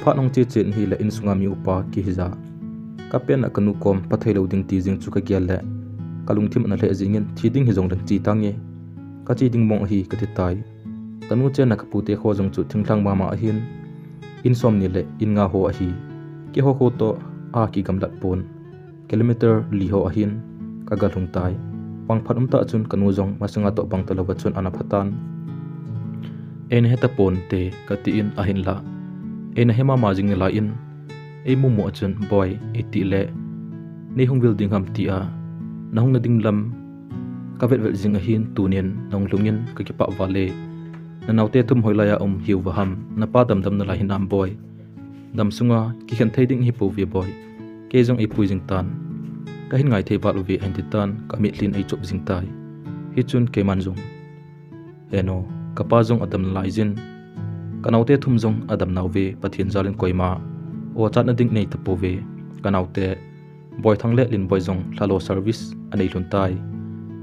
Phat hung che chen hile insunga mi upa kihija, kapen a kanu kom pha theilou ding ti jing chu kagel le kalungthim ana lheh jing in, thi ding hijongleng che tange, kache ding mong ahi, kati tai. Kanu chenna kapute kho jong chu thinglhang mama ahin, in somni le in nga ho ahi. Keiho kho toh akigamlat pon, kilometer li ho ahin, kagalhung tai. Pang phat umtah chun kanu jong masanga toh bang talouva chun ana phatan. Eina he taponte, katin, ahinlah eina he mama jing nalai in, eimumu a chun, Boi, itile neihung vil ding ham, tia nahung nading lam kavetvet jing ahin, tunin nahung lhung in kakipah vale. Nanaote thum hoilai a um hiuva ham, napa damdam nalai hinam, Boi? Damsunga kikhen thei ding hipouve, Boi. Kei jong eipui jing tan, kahin ngai thei val uve, ahin titan, kamitlhi in eichup jing tai. Hichun keiman jong, Heno, kapa jong adam nalai jin, kanaote thum jong adam nauve, Pathen jal in koima ochatna ding nei tapouve. Kanaote Boithang le Linboi jong lhalo service anei lhon tai.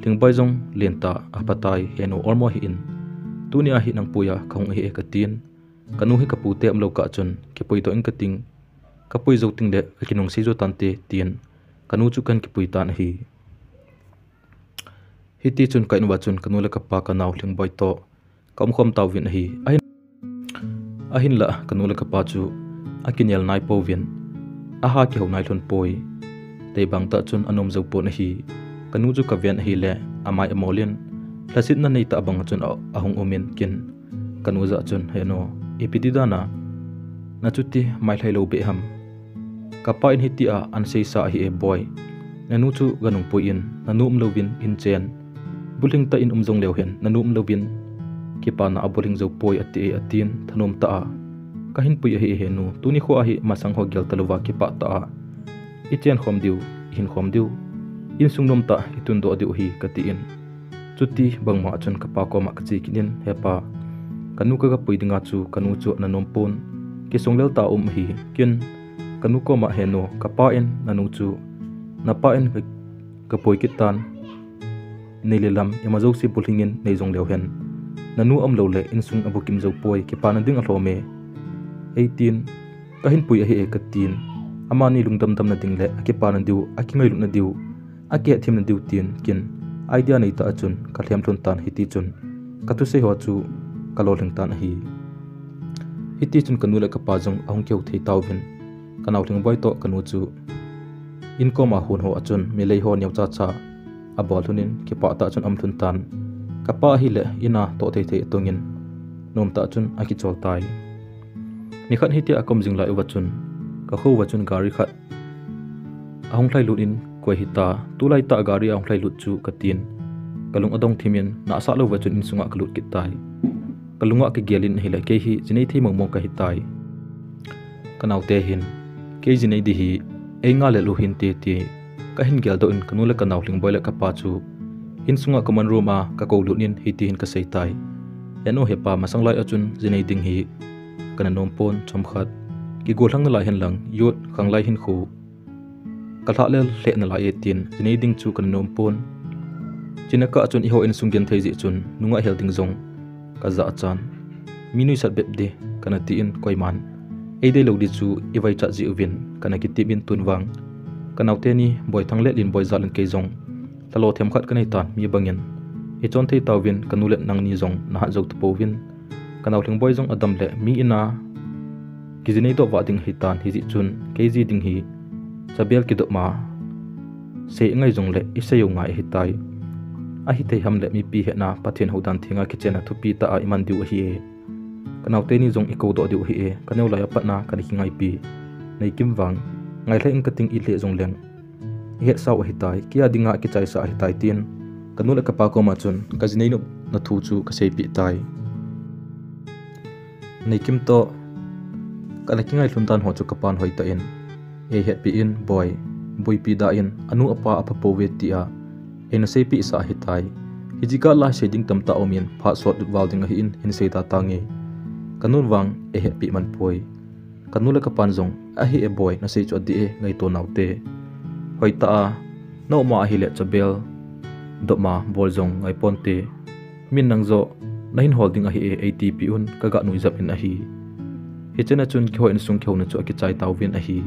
Lingboi jong lentah aphatai, Heno, olmo hih in, tunia hi nang pui a kahung ahi e, katin, kanu hi kapute umlou kah chun kipui toh ing kating, kapui jou tengle kakinungsei jou tante, tin kanu chu kahin kipui tan ahi. Hiti chun ka in uva chun ka nu le ka pa ka nau Lhingboi toh ka umkhom tauvin ahi. Ahin, ahinlah ka nu le ka pa chu akinel nai pouvin, aha kihou nai lhon poi. Tei bang tah chun anom jou pon ahi. Ka nu chu ka ven ahile amai amolin, lhasetna nei tah bang chun a, ahung umin kin ka nu jah chun, "He nu, ipi ti dan a nachuti mailhai lou beh ham? Ka pa in hitia ahin seisa ahi e Boi. Nanu chu ganung pui in, nanu umlouvin in chen. Bulhing tah in um jong leu hen, nanu umlouvin kipana a bulhing jou poi ati e," atin thanom tah a. Ka hin pui ahi e he nu, tuni kho ahi masang ho gel talouva kipah tah a i chen khom diu, i hin khom diu, insung nom tah i tun doh diu ahi ka tin. Chuti bangma chun ka pa koma ka che kit in, "He pa, ka nu ka gapui dinga chu ka nu chu ana nom pon, kisong lel tah a um ahi." Kin ka nu koma, "He nu, ka pa in nanu chu, na pa in ka, ka pui kit tan, nei le lam ima jouse bulhing in nei jong leu hen, nanu aum lou le insung abukim jou poi, kipana ding alhom e," eitin, "Ka hin pui ahi e," ka tin. Amani lungdamdamna ding le akipana diu, akingailutna diu, akihetthemna diu tin kin idea nei tah a chun ka lhem lhon tan, hiti chun ka thusei ho chu ka lolhing tan ahi. Hiti chun ka nu le ka pa jong ahung kihou thei tauvin, ka nau Lhingboi toh ka nu chu in koma hon ho a chun milei ho neo chacha abol lhon in kipah tah chun aum lhon tan. Ka pa ahile in a toh thei thei atong in nom tah chun akichol tai. Nikhat hitia ka um jing lai uva chun ka kho uva chun gari khat ahung lhai lut in, "Koi hita, tulai tah gari ahung lhai lut chu?" ka tin. Ka lung adong thim in, nahsah louva chun insunga ka lut kit tai. Ka lunga ka gel in ahile, "Kei hi jinei thei mong mong ka hitai." Ka naote hin, "Kei jinei di hi, ei nga le lu hinte," ti. Ka hin geldoh in ka nu le ka nau Lhingboi le ka pa chu insunga common room a ka kou lut in hiti hin ka sei tai. "He nu he pa, masang lai a chun jinei ding hi kana nom pon, chomkhat kigollhang nalai hen lang, youth khanglai hinkho ka lhah le lheh nalai e, tin jinei ding chu kana nom pon. China kah chun eiho insung genthei jeh chun nungah hel ding jong ka ja chan. Mi nuisat bep di kana ti in, koiman ei dei lou di chu i vaichat jeh uvin kana kitep in, tun vang ka naote ni Boithang le Linboi jal in kei jong lhalo themkhat ka nei tan, mi bangin i chon thei tauvin, ka nu le nangni jong na hat jou tapouvin, ka nau Lhingboi jong adam le mi in a kijinei doh vah ding ahi tan, hijeh chun kei ji ding hi chabel kidop ma sei i ngai jong le i sei u ngai ahi tai. Ahi thei ham le mipi hetna Pathen houdan thenga kichen a thupi tah a i man diu ahi e. Ka naote ni jong i kou doh diu ahi e, ka neo lai a pat na kana kingaipi Neikim vang ngailhai in ka ting i lheh jong leng i hetsau ahi tai, kei a dinga kichaisa ahi tai," tin ka nu le ka pa koma chun ka jinei nopna thu chu ka seipeh tai. Neikim toh kana kingai lhun dan ho chu ka pan hoitah in, "Ei hetpi in Boi, buipi da in, anu apa apha pouve," tia eina seipeh sa ahi tai. "Hijeh a la sei ding tamtah um in, phat sot lut val ding ahi in, hin sei da tange," ka nun vang ei hetpi man poi. Ka nu le ka pan jong, "Ahi e Boi, na sei chu adih e, ngaito naote. Hoitah a na um a ahile chabel dop ma bol jong ngai ponte. Min nang joh na hin hol ding ahi e, ei tipi un," ka ga nuijep in ahi. Hichena chun keiho insung kihouna chu akichai tauvin ahi.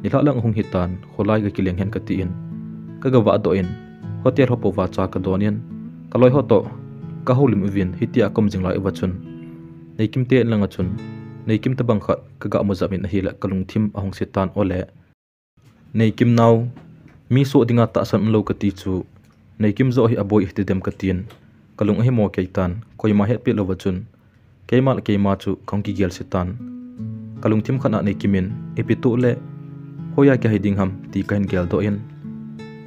Nilhah lang ahung hitan, kholai ka kileng hen ka tin ka ga vah doh in, hotel ho pouva cha ka don in, ka loi ho toh ka houlim uvin, hitia ka um jing lai uva chun Neikim te in langa chun Neikim tabang khat ka ga mu jep in ahile ka lungthim ahung se tan, ole Neikim nau, mi soh dinga tahsan umlou ka ti chu, Neikim joh hi aboi hiti dem ka tin, ka lung ahimo kei tan, koima hetpeh louva chun keima le keima chu kahung kigel se tan. Ka lungthim khat a Neikim in ipi toh le hoiya kihei ding ham ti ka hin geldoh in,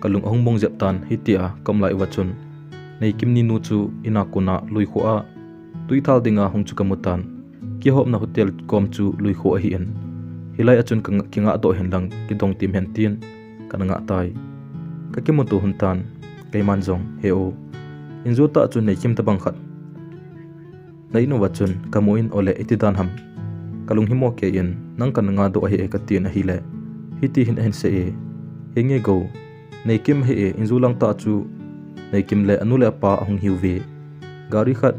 ka lung ahung mong jep tan, hitia ka um lai uva chun Neikim ni nu chu in a kon a luikho a tui thal dinga hung chu ka mu tan. Kihopna hotel kom chu luikho ahi in, "Hilai a chun ka nga-, kingah doh hen lang, kidong tim hen," tin kana ngah tai. Ka kimuto hun tan, keiman jong, "He o, injo tah chun Neikim tabang khat na in uva chun ka mu in, ole iti dan ham?" Ka lunghimo kei in, "Nang kana ngah doh ahi e," ka tin ahile, hiti hin ahin sei e, "Henge go, Neikim ahi e, injo lang tah chu Neikim le anu le apa ahung hiuve. Gari khat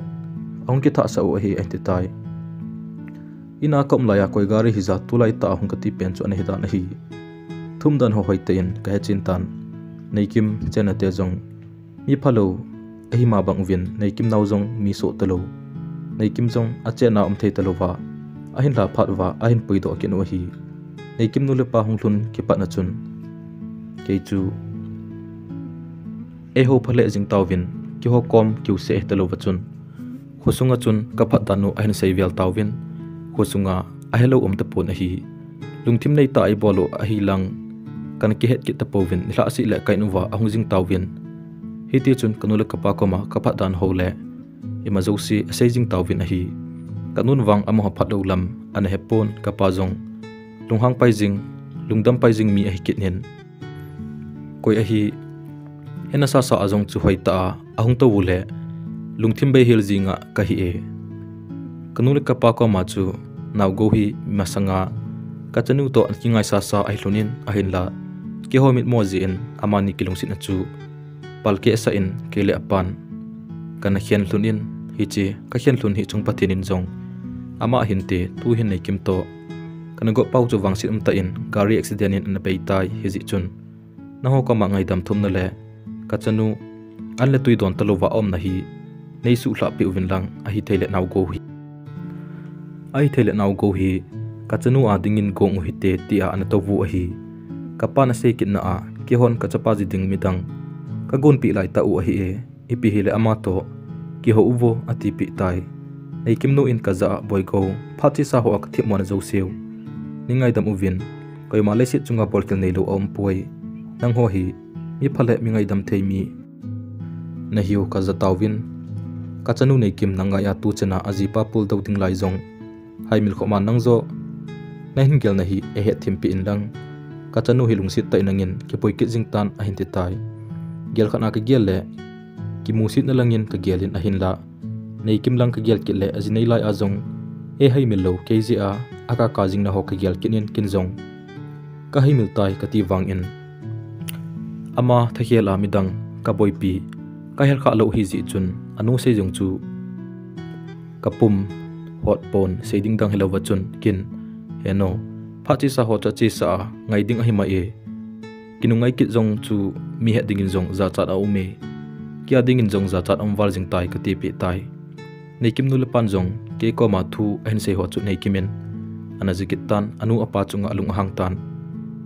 ahung kithahsah u ahi," ahin ti tai. In a ka um laiya koi gari hija tulai tah a hung ka ti pen chu ana hi dan ahi. Thum dan ho hoitah in ka hechen tan. Neikim chenna te jong Mi phalou ahi ma bang uvin Neikim nao jong mi soh talou, Neikim jong achena um thei talouva, ahin lha phat uva ahin puidoh kit u ahi. Neikim nu le pa hung lhun kipatna chun kei chu eiho phalheh jing tauvin, keiho kom kiu seh hitalouva chun khosunga chun ka phatdan u ahin seivel tauvin, khosunga ahelou um tapon ahi. Lungthim neitah a eibol u ahilang kana kihet kit tapouvin, nilhah seh le ka in uva ahung jing tauvin. Hitichun kanu le kapa koma ka phatdan ho le ima jouse asei jing tauvin ahi. Kanun vang amaho phatlou lam ana hepon, kapa jong lunghang pai jing, lungdam pai jing mi ahi kit in. Koi ahi, hena sasa a jong chu hoitah a ahung tou u le lungthim beihel jinga kahi e. Kanu le kapa koma chu naogou hi masanga kachanu toh ana kingaisasa ahi lhon in, ahinla keiho mitmo jeh in amani kilungsetna chu palkeh sah in kei le apan kana khen lhon in, hiche kakhen lhon hi chung Pathen in jong ama hinte, tuhin Neikim toh kana gop pau chu vangset umtah in gari accident in ana beitai, hijeh chun nangho koma ngaidam thumna le kachanu an le tui don talouva aumna hi neisuhlhah peh uvin lang, ahithei le naogou hi, ahithei le naogou hi kachanu a dingin gong u hite, tia ana tou u ahi. Kapan asei kitna a, keihon kachapa ji ding midang kagonpeh lai tau ahi e, ipi hile ama toh kihou uvo, atipeh tai. Neikim nu in kajah a, Boigou, phat chesa hoa kathemmona jouseu nei ngaidam uvin, koima leiset chunga bolkhel neilou aumpoi. Nangho hi mi phalheh, mi ngaidam thei mi nahiu kaja tauvin. Kachanu Neikim nang ngai a tuchana ajipa puldou ding lai jong haimil khoman nang joh nahin gelna hi eihet thempeh inlang, kachanu hi lungset tah in nangin kipui kit jing tan, ahin titai. Gel khat a kagel le kimusetna langin kagel in, ahinla Neikim lang kagel kit le aji nei lai a jong eihaimil lou, kei jeh a akaka jingna ho kagel kit in, ken jong kahaimil tai kati vangin, ama thakhel a midang kaboipi kahelkhah lou hijeh chun anu sei jong chu kapum hotpon, sei ding dang hilouva chun ken, Henu, phat chesa ho chu achesa a ngai ding ahi mai e. Kinungngai kit jong chu mi het dingin jong jachat aum e. Kei a dingin jong jachat aum val jing tai, katipeh tai. Neikim nu le pan jong kei koma thu ahin sei ho chu Neikim in ana ja kit tan, anu apa chunga alung ahang tan.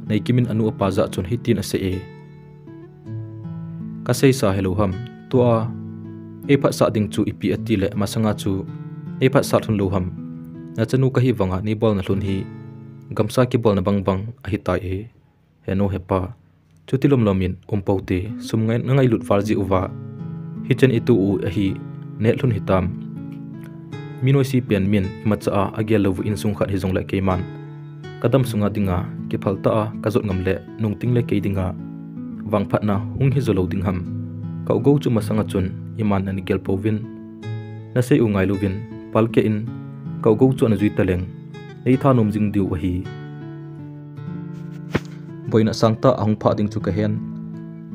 Neikim in anu apa jah chun hitin asei e, Kaseisa helou ham, tua eiphatsah ding chu ipi ati le masanga chu eiphatsah lhon lou ham. Nachanu kahi vanga neibolna lhon hi gamsa kibolna bangbang ahitai e. Henu hepa, chuti lomlom in um poute, sum ngai, nangailut val jeh uva hichan itoh u ahi, neh lhon hitam. Mi noise pen min imacha a agel lou u insung khat hijongle keiman kadam sunga dinga kiphal tah a kajot ngam le nungting le kei dinga vangphatna hung hi jo lou ding ham. Ka u gou chu masanga chun iman ana gel pouvin, nasei u ngailouvin, palkeh in ka u gou chu ana jui taleng nei thanom jing diu ahi. Boina sangtah ahung phah ding chu kahen.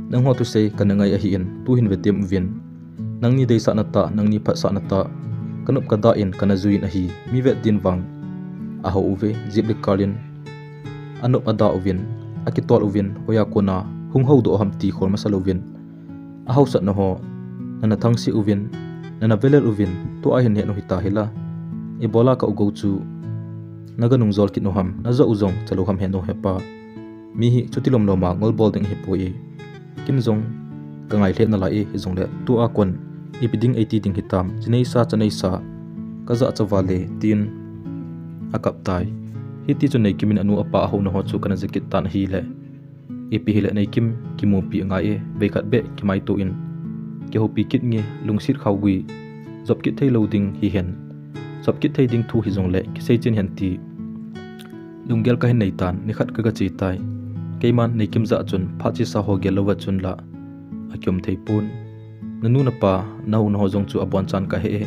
Nangho thusei kana ngai ahin, tuhin vetem uvin. Nangni deisahna tah, nangni phatsahna tah, kanop kadah in kana juiyin ahi. Mi vet din vang ahou uve, jeep le car in anop adah uvin, akitol uvin, hoiya kona hung houdoh ham ti khol masa louvin, ahaosatna ho nana thangse uvin, nana velel uvin, tua hin henu hita hila. Ibola ka u gou chu naga nungjol kit u ham, naja u jong chalou ham henu hepa. Mi hi chuti lomlom a ngol bol ding ahipoi. Ken jong kangai lheh nalai e, hijongle tua kon ipi ding eiti ding hitam, chi neisa cha neisa kajah cha vale, tin akap tai. Hitichun Neikim in anu apa ahouna ho chu kana ja kit tan ahile, ipi hile Neikim kimupi angai e, veikhat beh kimaito in kihoupi kit nge, lungset khaogui, jop kit theilou ding hihen, jop kit thei ding thu hijongle kisei chen hen ti lunggel kahin neitan, nikhat kaga che tai. Keiman Neikim jah chun phat chesa ho gel louva chun la akium theipon. Nanu napa, nahouna ho jong chu abonchan kahe e.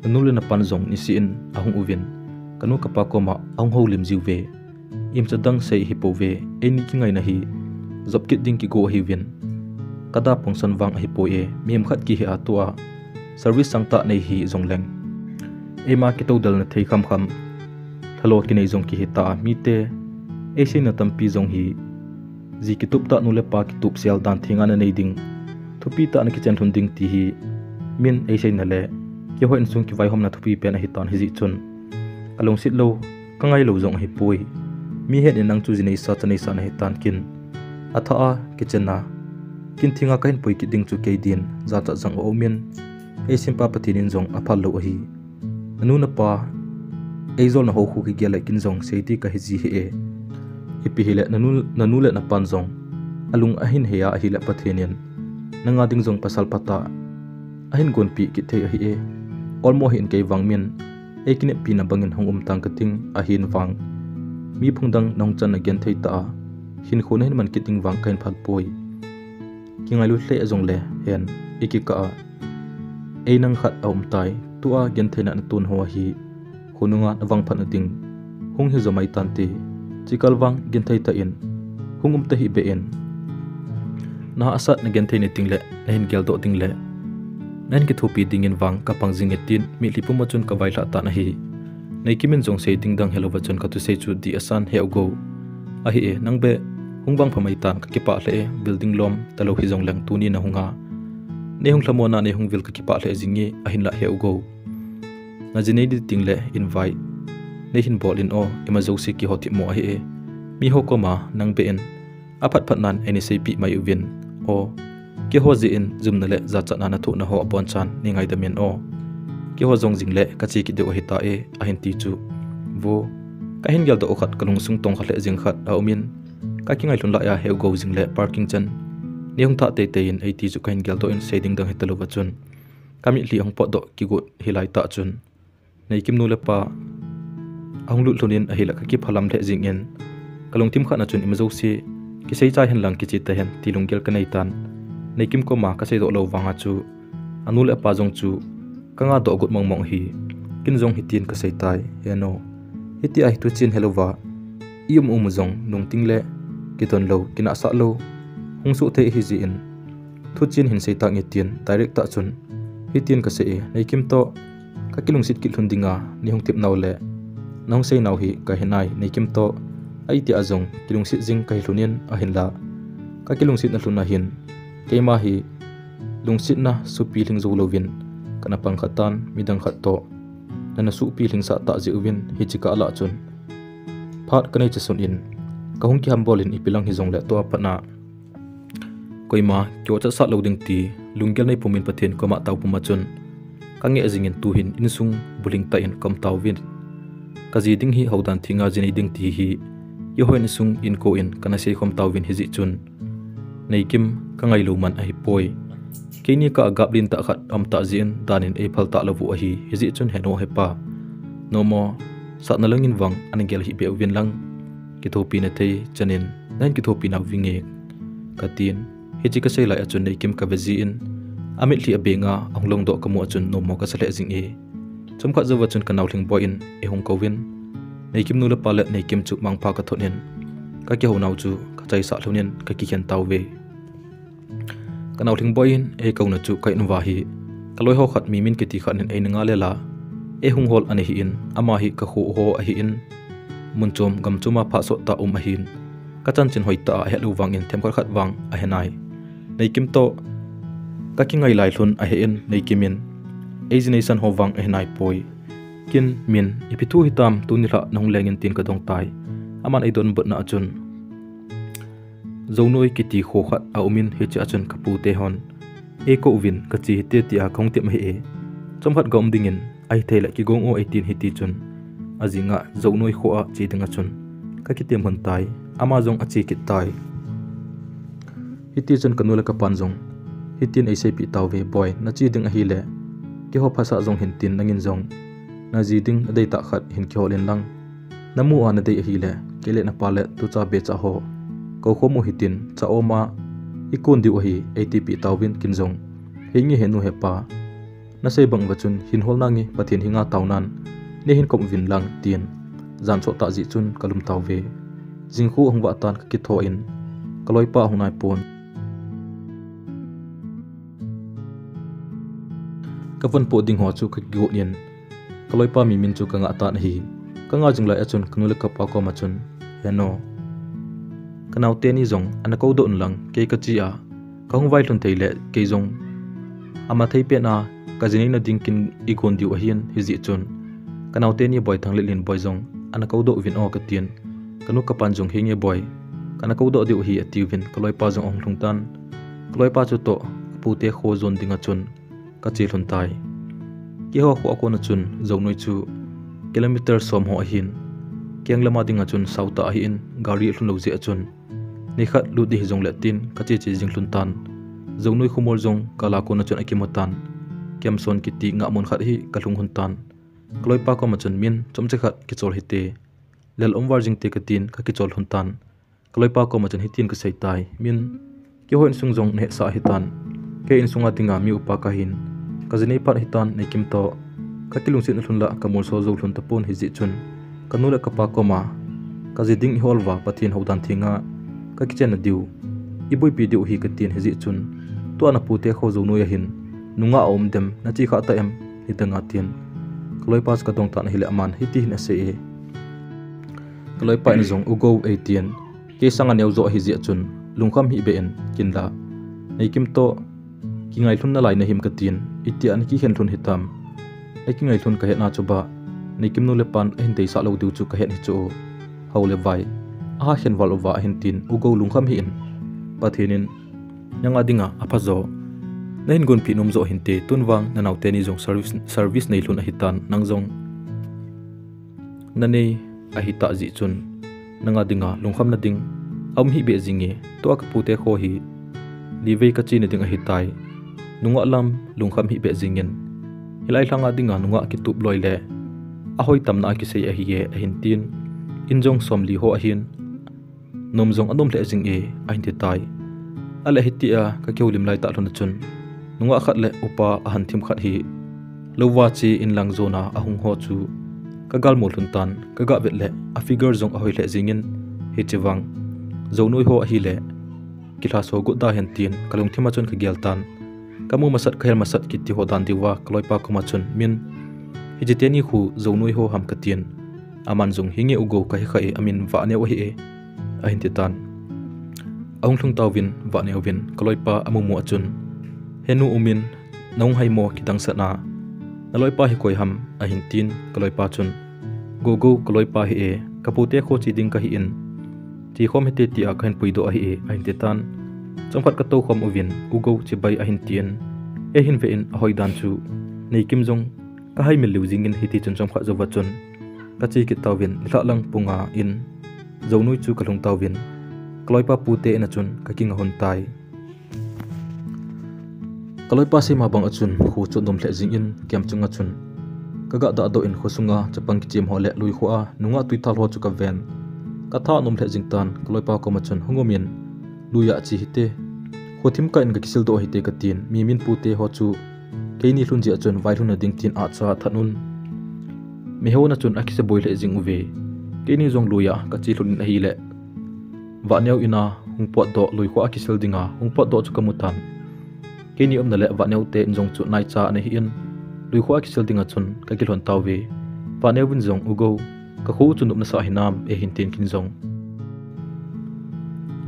Nanu le napan jong niseh in ahung uvin, kanu kapa koma ahung houlim jiuve. Imcha dang sei hipouve, eini kingaina hi jop kit ding kigo ahiuvin, kada pungsan vang ahipoi e. Mihem khat kihe a tua service sangtah nei hijongleng, eima kitoudelna thei khamkham, lhalo kinei jong kihita a, mite eiseina tampi jong hi ji kitup tah, nu le pa kitup sel dan thenga nanei ding thupi tah a na kichen lhun ding ti hi min ei seina le keiho insung kivaihomna thupi pen ahi tan, hijeh chun ka lungset lou, ka ngai lou jong ahi poi. Mihem in nang chu ji neisa cha neisa na hi tan kin. Athah a kichen a, kin thing a ka hin pui kit ding chu kei din jachat jong aum in, ei sempa Pathen in jong aphal lou ahi. Na nu na pa, ei jol na ho khu kigel le kin jong sei ti ka hi ji hi e. Ipi hile na nu, na nu le na pan jong alung ahin hei a ahile Pathen in nanga ding jong pasal phatah ahin gonpi kit thei ahi e. Olmo hi in kei vang min ei kineppi na bangin hung um tang ka ting ahin vang. Mi phung dang na hung chan na genthei tah a hinkho na hin man kit ding vang ka hin phal poi. Kingailu lheh jong le hen i kikah a ei nang khat aum tai, tua genthei na na tun ho ahi. Khonunga na vangphat na ding hung hi jo mai tante, chikal vang genthei tah in hung um tahih beh in. Na hahsat na genthei na ding le na hin geldoh ding le na hin kithopi dingin vang ka pang jing e tin mitlhi pum a chun ka vailhah tan ahi. Neikim in jong sei ding dang helou va chun ka thusei chu dih asan he u go. Ahi e, nang beh hung vangpha mai tan, ka kipah lheh e, building lom talou hi jong leng tuni na hung a. Nei hung lhamon a nei hung vil ka kipah lheh jing e, ahinlah he u go. Na ji nei ding le invite nei hin bol in o, ima jouse kihotip mo ahi e. Miho koma nang beh in aphat phat nan ei na seipeh mai uvin o. Keiho jeh in jumna le jachatna na thohna ho abonchan nei ngaidam in o. Keiho jong jing le ka che kit diu ahi ta e, ahin ti chu. Vo, ka hin geldoh u khat ka lungsung tongkha lheh jing khat aum in, ka kingailhun lai a he u go jing le parking chan nei hung thah teitei in ei ti chu ka hin geldoh in sei ding dang hi talou va chun ka mitlhi ahung potdoh kigot hi lai tah chun Neikim nu le pa ahung lut lhun in ahile ka kiphalam lheh jing in, ka lungthim khat na chun ima jouse kisei chai hen lang kiche ta hen ti lunggel ka nei tan. Neikim koma ka seidoh lou vang a chu anu le apa jong chu ka ngadoh got mong mong ahi. Kin jong hitin ka sei tai, he nu, hitia hi thuchen helouva i um um u jong nungting le kidon lou, kinahsah lou hung soh thei ahi jeh in, thuchen hin sei tange tin direct tah chun hitin ka sei e, Neikim toh ka kilungset kit lhun dinga nei hung tep nau le na hung sei nau hi ka he nai. Neikim toh a itia jong kilungset jing ka hi lhun in, ahinla ka kilungset na lhun a hin keima hi lungsetna suhpi lhing jou louvin kana pang kha tan, midang khat toh nana suhpi lhing sah tah jeh uvin hiche kah lah chun phat ka nei chasun in ka hung kihambol in ipi lang hi jong le tua pat na koima kiochat sah lou ding ti lunggel nei pum in Pathen koma tao pum a chun ka ngeh jing in tuhin insung bulhing tah in ka um tauvin. Ka ji ding hi houdan thenga ji nei ding ti hi keiho insung in kou in kana sei khom tauvin hijeh chun Neikim ka ngai lou man ahi poi. Keini kah a gap lentah khat um tah jeh in dan in ei phal talou u ahi, hijeh chun he nu he pa, nommo sahna lang in vang ana gel hih beh uvin lang, kithopi na thei chan in na hin kithopi nau vinge, ka tin. Hiche ka sei lai a chun Neikim ka ve jin, a mitlhi a beng a ahung lhung doh ka mu a chun nommo ka sa lheh jing e. Chomkhat jou a chun ka nau Lhingboi in ei hung kou vin, Neikim nu le pa le Neikim chu mangpha ka thot in, ka kihou nau chu ka chaisah lhon in ka kikhen tauve. Ka nau Lhingboi in ei kouna chu ka in uva hi ka loi ho khat Mimin kiti khat in ei na ngal e la, ei hung hol ana hi in, ama hi ka kho u ho ahi in, mun chom gam chom a phah sot tah um ahin, ka chanchin hoitah a ahet lou vang in themkhat khat vang ahe nai. Neikim toh ka kingai lai lhun ahi in, Neikim in ei ji nei san ho vang ahe nai poi. Kin, Min, ipi thu hitam, tuni lhah na hung leng in tin ka dong tai. Aman ei donbutna a chun Jounoi kiti kho khat a um in, hiche a chun ka pu te hon ei kou vin ka che hite tia ka hung tep ahi e. Chomkhat ka um ding in, ahi thei le kigong o ei tin hiti chun, ajing a Jounoi kho a che ding a chun ka kitem lhon tai. Ama jong a che kit tai. Hiti chun ka nu le ka pan jong hitin ei seipeh tauve, Boi, na che ding ahile keiho phasah jong hin tin, nangin jong na ji ding na deitah khat hin kihol in lang, na mu a na dei ahile kei le na pa le tucha becha ho kou khom u hitin, cha om a i kon diu ahi, ei tipeh tauvin kin jong, Henge he nu he pa, na sei bang uva chun hin hol nange, Pathen henga tao nan nei hin kop uvin lang, tin jan sot tah jeh chun ka lum tauve. Jingkhu ahung vah tan ka kitho in ka loipa ahung nai pon. Ka von poh ding ho chu ka kigot in ka loipa Mimin chu ka ngah tan ahi. Ka ngah jing lai a chun ka nu le ka pa koma chun, He nu, ka nau teni jong ana kou doh un lang, kei ka che a Kahung vailhun thei le kei jong ama thei pet a kajinei na ding kin igon diu ahin, hijeh chun kanaote ni Boithang le Linboi jong ana koudoh uvin o katin, kanu kapan jong henge Boi, kana koudoh diu ahi atiuvin kaloipa jong ahung lhung tan, kaloipa chutoh kapute kho jon dinga chun kache lhun tai. Keiho kho a kona chun Jonoi chu kilometer som ho ahin, keng lama dinga chun sautah ahin, gari alhun lou jeh a chun nikhat lut ding hijongle tin kache che jing lhun tan. Jonoi khomol jong gal a kona chun akimu tan. Kemson kiti ngahmun khat hi kalhung lhun tan. Kaloipa koma chun, min chomcha khat kichol hite, lel um val jing te katin kakichol lhun tan. Kaloipa koma chun hitin kasei tai, min, keiho insung jong nahetsah ahitan, kei insunga dinga mi upa kahin, kajinei phat ahitan Neikim toh kakilungsetna lhun lah kamolso jou lhun tapon, hijeh chun kanu le kapa koma kaji ding ihol uva Pathen houdan thenga kakichenna diu iboipi diu ahi katin, hijeh chun tua napute kho Jonoi a hin nungah aum dem, nache khah ta em, nidanga tin kaloipa chu kadong tan ahile aman hiti hin asei e. Kaloipa in jong, U Gou, eitin, kei sanga neo jo ahijeh chun lungkham hih beh in, kinla, Neikim toh kingailhun nalai nahim katin, itia nakikhen lhun hitam? Nakingailhun kahetna chu ba, Neikim nu le pan ahin deisah lou diu chu kahet hi chu, hao le vai aha khen val uva ahin tin, U Gou, lungkham hih in, Pathen in nanga dinga aphajo nahin gonpeh nom jo hinte, tun vang nanaote ni jong service, service neilhun ahitan, nang jong nanei ahitah jeh chun nanga dinga lungkhamna ding aum hih beh jinge, tua kapute kho hi livei kachena ding ahitai, nungah lam lungkham hih beh jingin, hilai lhanga dinga nungah kitup loi le ahoi tamna a kisei ahi e, ahin tin, in jong somli ho ahin, nom jong anom lheh jing e, ahin ti tai. Ale hitia kakihoulim laitah lhon a chun nungah khat le upa ahan thim khat hi louva che inlang jona ahung ho chu kagalmu lhun tan, kagah vet le a figure jong ahoi lheh jingin, hiche vang Jonoi ho ahile kilhaso got da hen tin kalungthim a chun kagel tan. Kamu masat, kahel masat kiti ho dan diuva kaloipa koma chun, min, hiche teni khu Jonoi ho ham katin, aman jong, henge U Gou, kahe kha e, amin Vahneo ahi e, ahin ti tan. Ahung lhung tauvin Vahneo vin kaloipa amumu a chun, henu, umin, nahung haimo, kidangsah na, naloipa hi koi ham, ahin tin, kaloipa chun, Gou Gou, kaloipa hi e, kapute kho che ding kahi in, chekhom hite tia kahin puidoh ahi e, ahin ti tan. Chomkhat katoukhom uvin, U Gou, chibai, ahin tin, eihin ve in, ahoi dan chu Neikim jong kahaimil lheh jingin, hiti chun chomkhat jouva chun kache kit tauvin, nilhah lang pung a in Jonoi chu kalhung tauvin, kaloipa pute in a chun kakinga lhon tai. Kaloipa seima bang a chun kho chu nom lheh jingin, kem chunga chun kagah dahdoh in, khosunga chapang kichem ho le luikho a nungah tuithal ho chu kaven, katha anom lheh jing tan. Kaloipa koma chun, hung umin, luia che hite, khothim kah in kakisil doh hite katin, mimin pute ho chu keini lhun jeh a chun vailhun na ding tin ahcha that un, miho na chun akisaboi lheh jing uve. Keini jong luia kache lhon in ahile, Vahneo in a hung potdoh, luikho a kisil dinga hung potdoh chu kamu tan. Keini umna le Vahneo te in jong chu naicha ana hi in, luikho a kisil dinga chun kakilhon tauve. Vahneo vin jong, U Gou, kakho u chu nop nasah hinam, eihin tin, kin jong,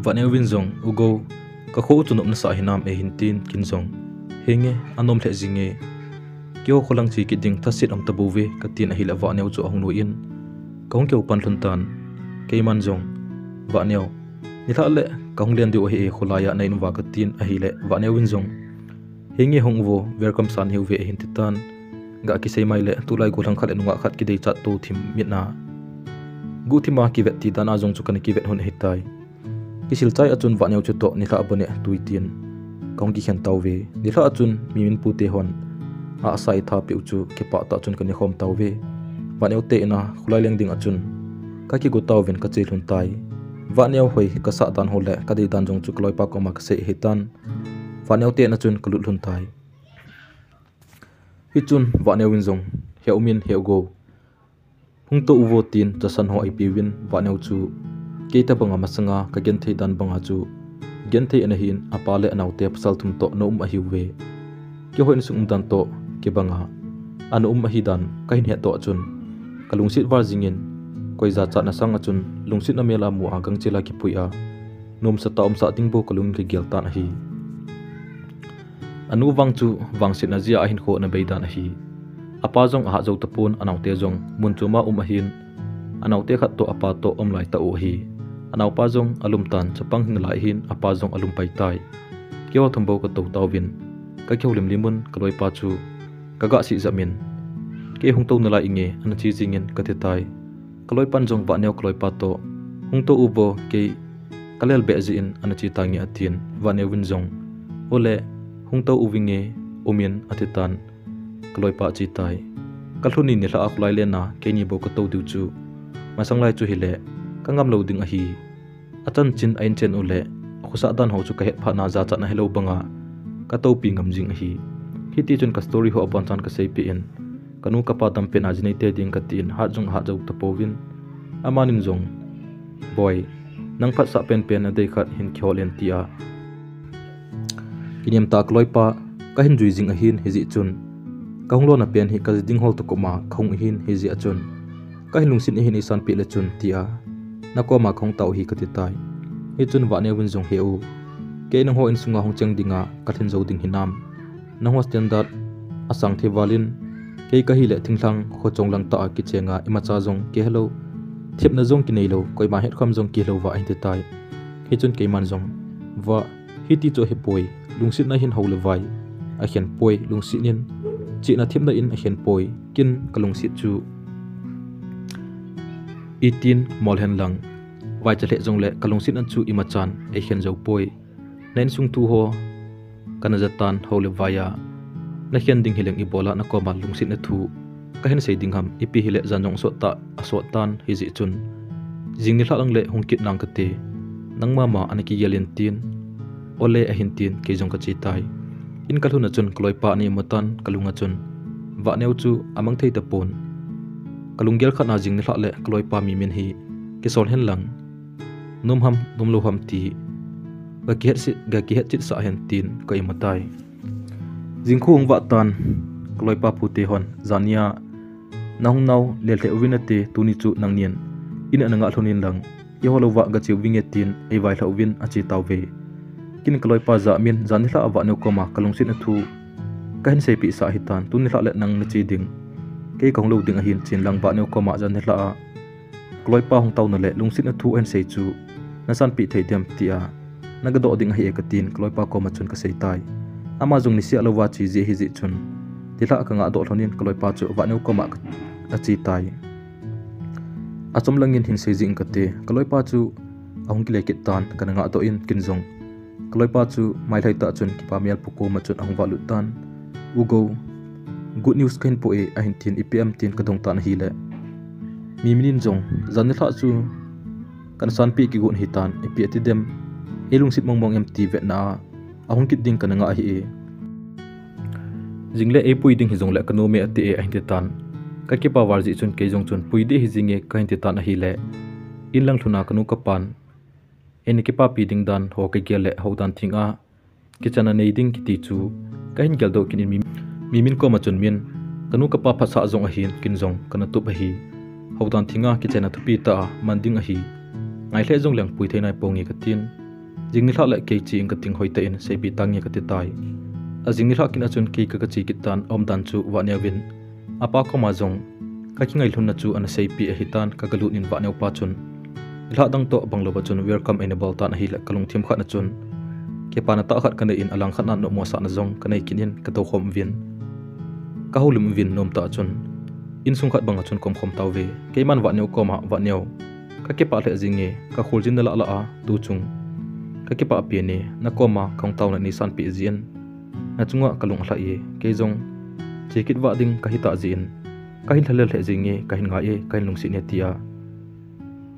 Vahneo vin jong, U Gou, kakho u chu nop nasah hinam, eihin tin, kin jong, henge, anom lheh jinge, keiho kholang che kit ding thaset aum tabouve, katin ahile Vahneo chu ahung lui in, kahung kihou pan lhon tan. Keiman jong, Vahneo, nilhah le kahung len diu ahi e, kholai a na in uva, katin ahile Vahneo vin jong, henge, hung uvo, welcome sa nahiuve, eihin ti tan. Gah kisei mai le, tulai gollhang khat le nungah khat kideichat tou thim mitna, guhthima kivet ti dan a jong chu kana kivet lhon ahitai. Kisil chai a chun Vahneo chutoh nilhah a bane tui tin kahung kikhen tauve. Nilhah a chun mimin pute hon ahsa eitha peh u chu kipah tah chun kana khom tauve. Vahneo te in a kholai leng ding a chun kakigo tauvin kache lhon tai. Vahneo hoi kasah dan ho le kadei dan jong chu kaloipa koma kasei ahitan. Vahneo te in a chun kalut lhon tai. Hichun Vahneo in jong, he umin, he U Gou, hung tou uvo, tin chasan ho eipeuvin, Vahneo chu kei tobanga masanga kagenthei dan banga chu genthei ana hin, apa le anaote pasal thum toh ana um ahiuve. Keiho insung umdan toh kibanga ana um ahidan kahin het toh a chun kalungset val jingin, koi jachatna sanga chun lungsetna mel a mu a gangchel a kipui a nomsa tah umsah ding bou kalungin kagel tan ahi. Anu vang chu vangsetna jeh a ahinkho ana beidan ahi. Apa jong ahat jou tapon, anaote jong mun chom a um ahin, anaote khat toh apa toh um lai tau ahi. Anaopa jong alum tan, chapang hing lai ahin, apa jong alum pai tai. Keiho thum bou katou tauvin, kakihoulim lim un kaloipa chu kaga sih jam in, kei hung tou nalai inge, ana che jing in kati tai. Kaloipan jong Vahneo kaloipa toh, hung tou uvo, kei kalel beh jeh in ana che tange atin, Vahneo vin jong, ole, hung tou uvinge, um in ati tan. Kaloipa ache tai. Kalhun ni nilhah a kholai len a keini bou katou diu chu, masang lai chu hile kangam lou ding ahi. Achanchin a inchen uleh, akhosah dan ho chu kahet phat na jachatna hilou banga katoupi ngam jing ahi. Hitichun ka story ho abonchan kaseipeh in, kanu kapa dampen a ji neite ding katin, hat jong ahat jou tapouvin, amanin jong, Boi, nang phatsah penpen nadei khat hin kihol in, tia kinem tah a kaloipa kahin jui jing ahin, hijeh chun kahung lona pen hi kaji ding hol toh koma kahung ahin, hijeh a chun kahin lungset in eihin eisanpeh le chun, tia nakoma kahung tau ahi kati tai. Hichun Vahneo vin jong, He u, kei nangho insunga hung cheng dinga kalhin jou ding hinam? Nangho standard asang thei valin, kei kahile thinglhang khochong lang tah a kichenga imacha jong kihelou, thepna jong kineilou, koima hetkhom jong kihelouva ahin ti tai. Hichun keiman jong, Vah, hiti chu ahipoi, lungsetna hin hou le vai akhen poi, lungset in, chihna thepna in akhen poi, ken kalungset chu itin mol hen lang, vaicha lheh jongle kalungsetna chu imachan eikhen jou poi. Na insung thu ho kana jatan, hou le vai a nakhen ding hileng ibola nakoma lungsetna thu kahin sei ding ham, ipi hile jan jong asot tah, asot tan, hijeh chun jing nilhah lang le hung kit nang kate, nangma ma ana kigel in, tin, Ole, ahin tin, kei jong kache tai. In kalhun a chun kaloipa ana imu tan, kalunga chun Vahneo chu amang thei tapon. Kalunggel khat na jing nilhah le kaloipa mimin hi kisol hen lang, nom ham nomlou ham ti ga kihet se, ga kihet chetsah hen, tin ka imu tai. Jing khu hung vah tan, kaloipa pute hon, Janhi a nahung nau lel lheh uvin nate, tuni chu nangnin in ana ngah lhon in lang, eiho louva gache uvinge, tin eivailhah uvin ache tauve. Ken kaloipa jamin jan nilhah a Vahneo koma kalungsetna thu kahin seipeh sah ahitan, tuni nilhah le nang nache ding, kei kahung lou ding ahin, chen lang Vahneo koma jan nilhah a kaloipa hung taona le lungsetna thu ahin sei chu nasanpeh thei dem, tia nagadoh ding ahi e, katin kaloipa koma chun kasei tai. Ama jong niseh a louva che ji ahijeh chun, nilhah kangah doh lhon in kaloipa chu Vahneo koma ache tai. Achom langin hin sei jing kate, kaloipa chu ahung kile kit tan, kana ngah doh in ken jong kaloipa chu mailhai tah chun kipamel pu koma chun ahung valut tan. U Gou, good news kahin po e, ahin tin, ipi em, tin kadong tan ahile, mimin in jong, jan nilhah chu kana sanpeh kigon ahitan, ipi ati dem, eilungset mongmong em ti vetna a ahung kit ding kana ngah ahi e. Jingle eipui ding hijongle kanom e ati e, ahin ti tan. Kakipa val jeh chun kei jong chun pui ding hijinge kahin ti tan ahile, in lang lhun a kanu kapan eina kipapi ding dan ho kagel le houdan theng a kitchen a nei ding kiti chu kahin geldoh kit in, mi, mimin koma chun min, kanu kapa phatsah jong ahin, ken jong kana tup ahi. Houdan theng a kitchen a thupi tah a man ding ahi. Ngai lheh jongleng pui thei naiponge, katin, jing nilhah le kei che inge kating, hoitah in seipeh tange, kati tai. Ajing nilhah kin a chun kei ka, kache kit tan, aumdan chu Vahneo vin apa koma jong kakingailhunna chu ana seipeh ahitan, kagalut in Vahneo pa chun nilhah dang toh banglouva chun welcome eina bol tan ahile, kalungthim khat na chun kipana tah khat kanei in, alang khat na nommo sahna jong kanei kit in, katoukhom uvin, kahoulim uvin, nomtah chun insung khat banga chun kaumkhom tauve. Keiman Vahneo koma, Vahneo, kakipah lheh jinge, kakholjin nalah lah a tuchung kakipah pen e, nakoma kahung taona neisanpeh jeh in nachunga kalung alhai e, kei jong che kit vah ding kahitah jeh in kahin lhalel lheh jinge, kahin ngai e, kahin lungset e, tia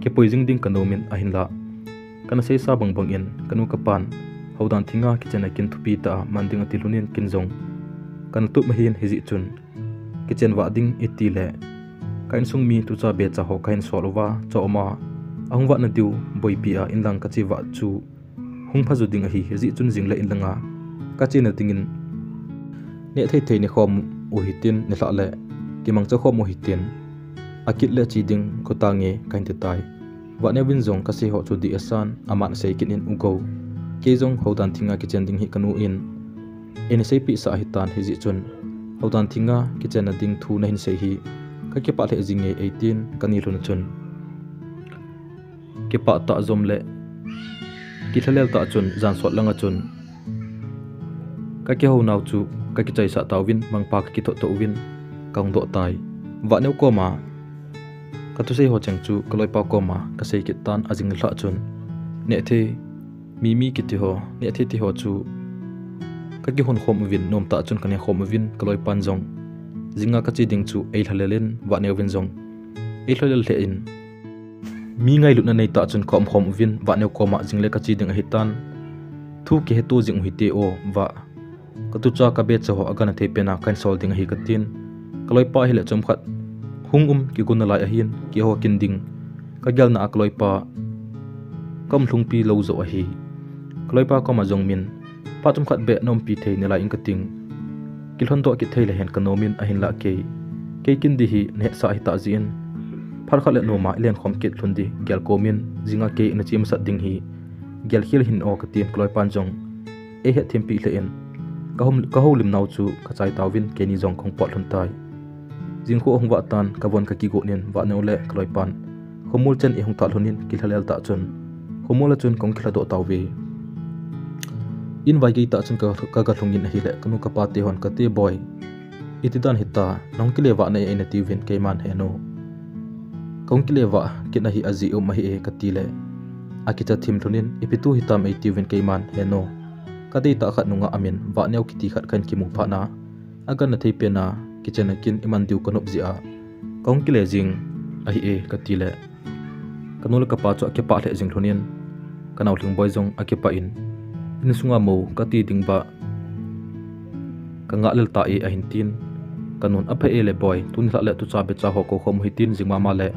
kipui jing ding kanom in, ahinlah kana seisa bangbang in kanu kapan houdan theng a kitchen a kin thupi tah a man ding ati lhon in, ken jong kana tup ahin, hijeh chun kitchen vah ding itile ka insung mi tucha becha ho kahin sol uva, choma ahung vahna diu boipi a inlang kache vah chu hung phaju ding ahi, hijeh chun jingle inlanga kachena dingin neh thei thei nekhom u hitin, nilhah le kimangcha khom u hitin, akit le che ding khu tange, kahin ti tai. Vahneo vin jong kasei ho chu dih asan, aman asei kit in, U Gou, kei jong houdan theng a kichen ding hi kanu in Eina seipeh sah ahitan hijeh chun, hodan thinga kichenna ding thu nahin sei hi kakipah lheh jinge eitin kani lhun a chun, kipah tah jom le kilhalel tah chun jan sot langa chun kakihou nau chu kakichaisah tauvin, mangpha kakithoh toh uvin kahung doh tai. Vahneo koma kathusei ho cheng chu kaloipa koma kasei kit tan, ajing lhah chun nehthei, Mimi kiti ho, nehthei ti ho chu kakihon khom uvin, nomtah chun kane khom uvin, kaloipan jong jinga kache ding chu eilhalel in, Vahneo vin jong eilhalel lheh in, mi ngailutna neitah chun kaum khom uvin, Vahneo koma jingle kache ding ahitan, thu kiheto jing u hite o, Vah, katucha kabecha ho agangthei pena kahin sol ding ahi katin, kaloipa hile chomkhat hung um kigon nalai ahin, keiho kin ding kagelna a kaloipa kaum lhungpi lou joh ahi. Kaloipa koma jong min, phat chomkhat beh naumpi thei nalai in kating, kilhondoh kit thei lehen kanom in, ahinlah kei, kei kin di hi nahetsah ahitah jeh in, phat khat le noma ilenkhom kit lhon di gel komin, jinga kei nache masat ding hi gelkhel hih in o katin, kaloipan jong eihetthem peh lheh in, kahoulim nau chu kachai tauvin, keini jong kahung pot lhon tai. Jingkah ahung vah tan, kavon kakigon in, Vahneo le kaloipan khomol chen ihung thah lhon in, kilhalel tah chun khomol a chun kahung kilhadoh tauve. In vaigei tah chun ka, kaga lhung in ahile, kanu kapa tehon, kate Boi, iti dan hita, nahung kile vah nai e nati uvin, keiman, He nu, kahung kile vah kit nahi, ajeh um ahi e kati le, akicha thim lhon in, ipi thu hitam eiti uvin, keiman, He nu, kadeitah khat nungah amin Vahneo kiti khat kahin kimu phat na, agangthei pena kichenna kin iman diu kanop jeh a kahung kile jing ahi e kati le, kanu le kapa chu akipah lheh jing lhon in, kanao Lhingboi jong akipah in, insunga mou kati ding bah kangah lel ta e ahin tin, kanun, Apha e le Boi, tuni lhah le tucha becha ho koukhom u hitin, jing mama le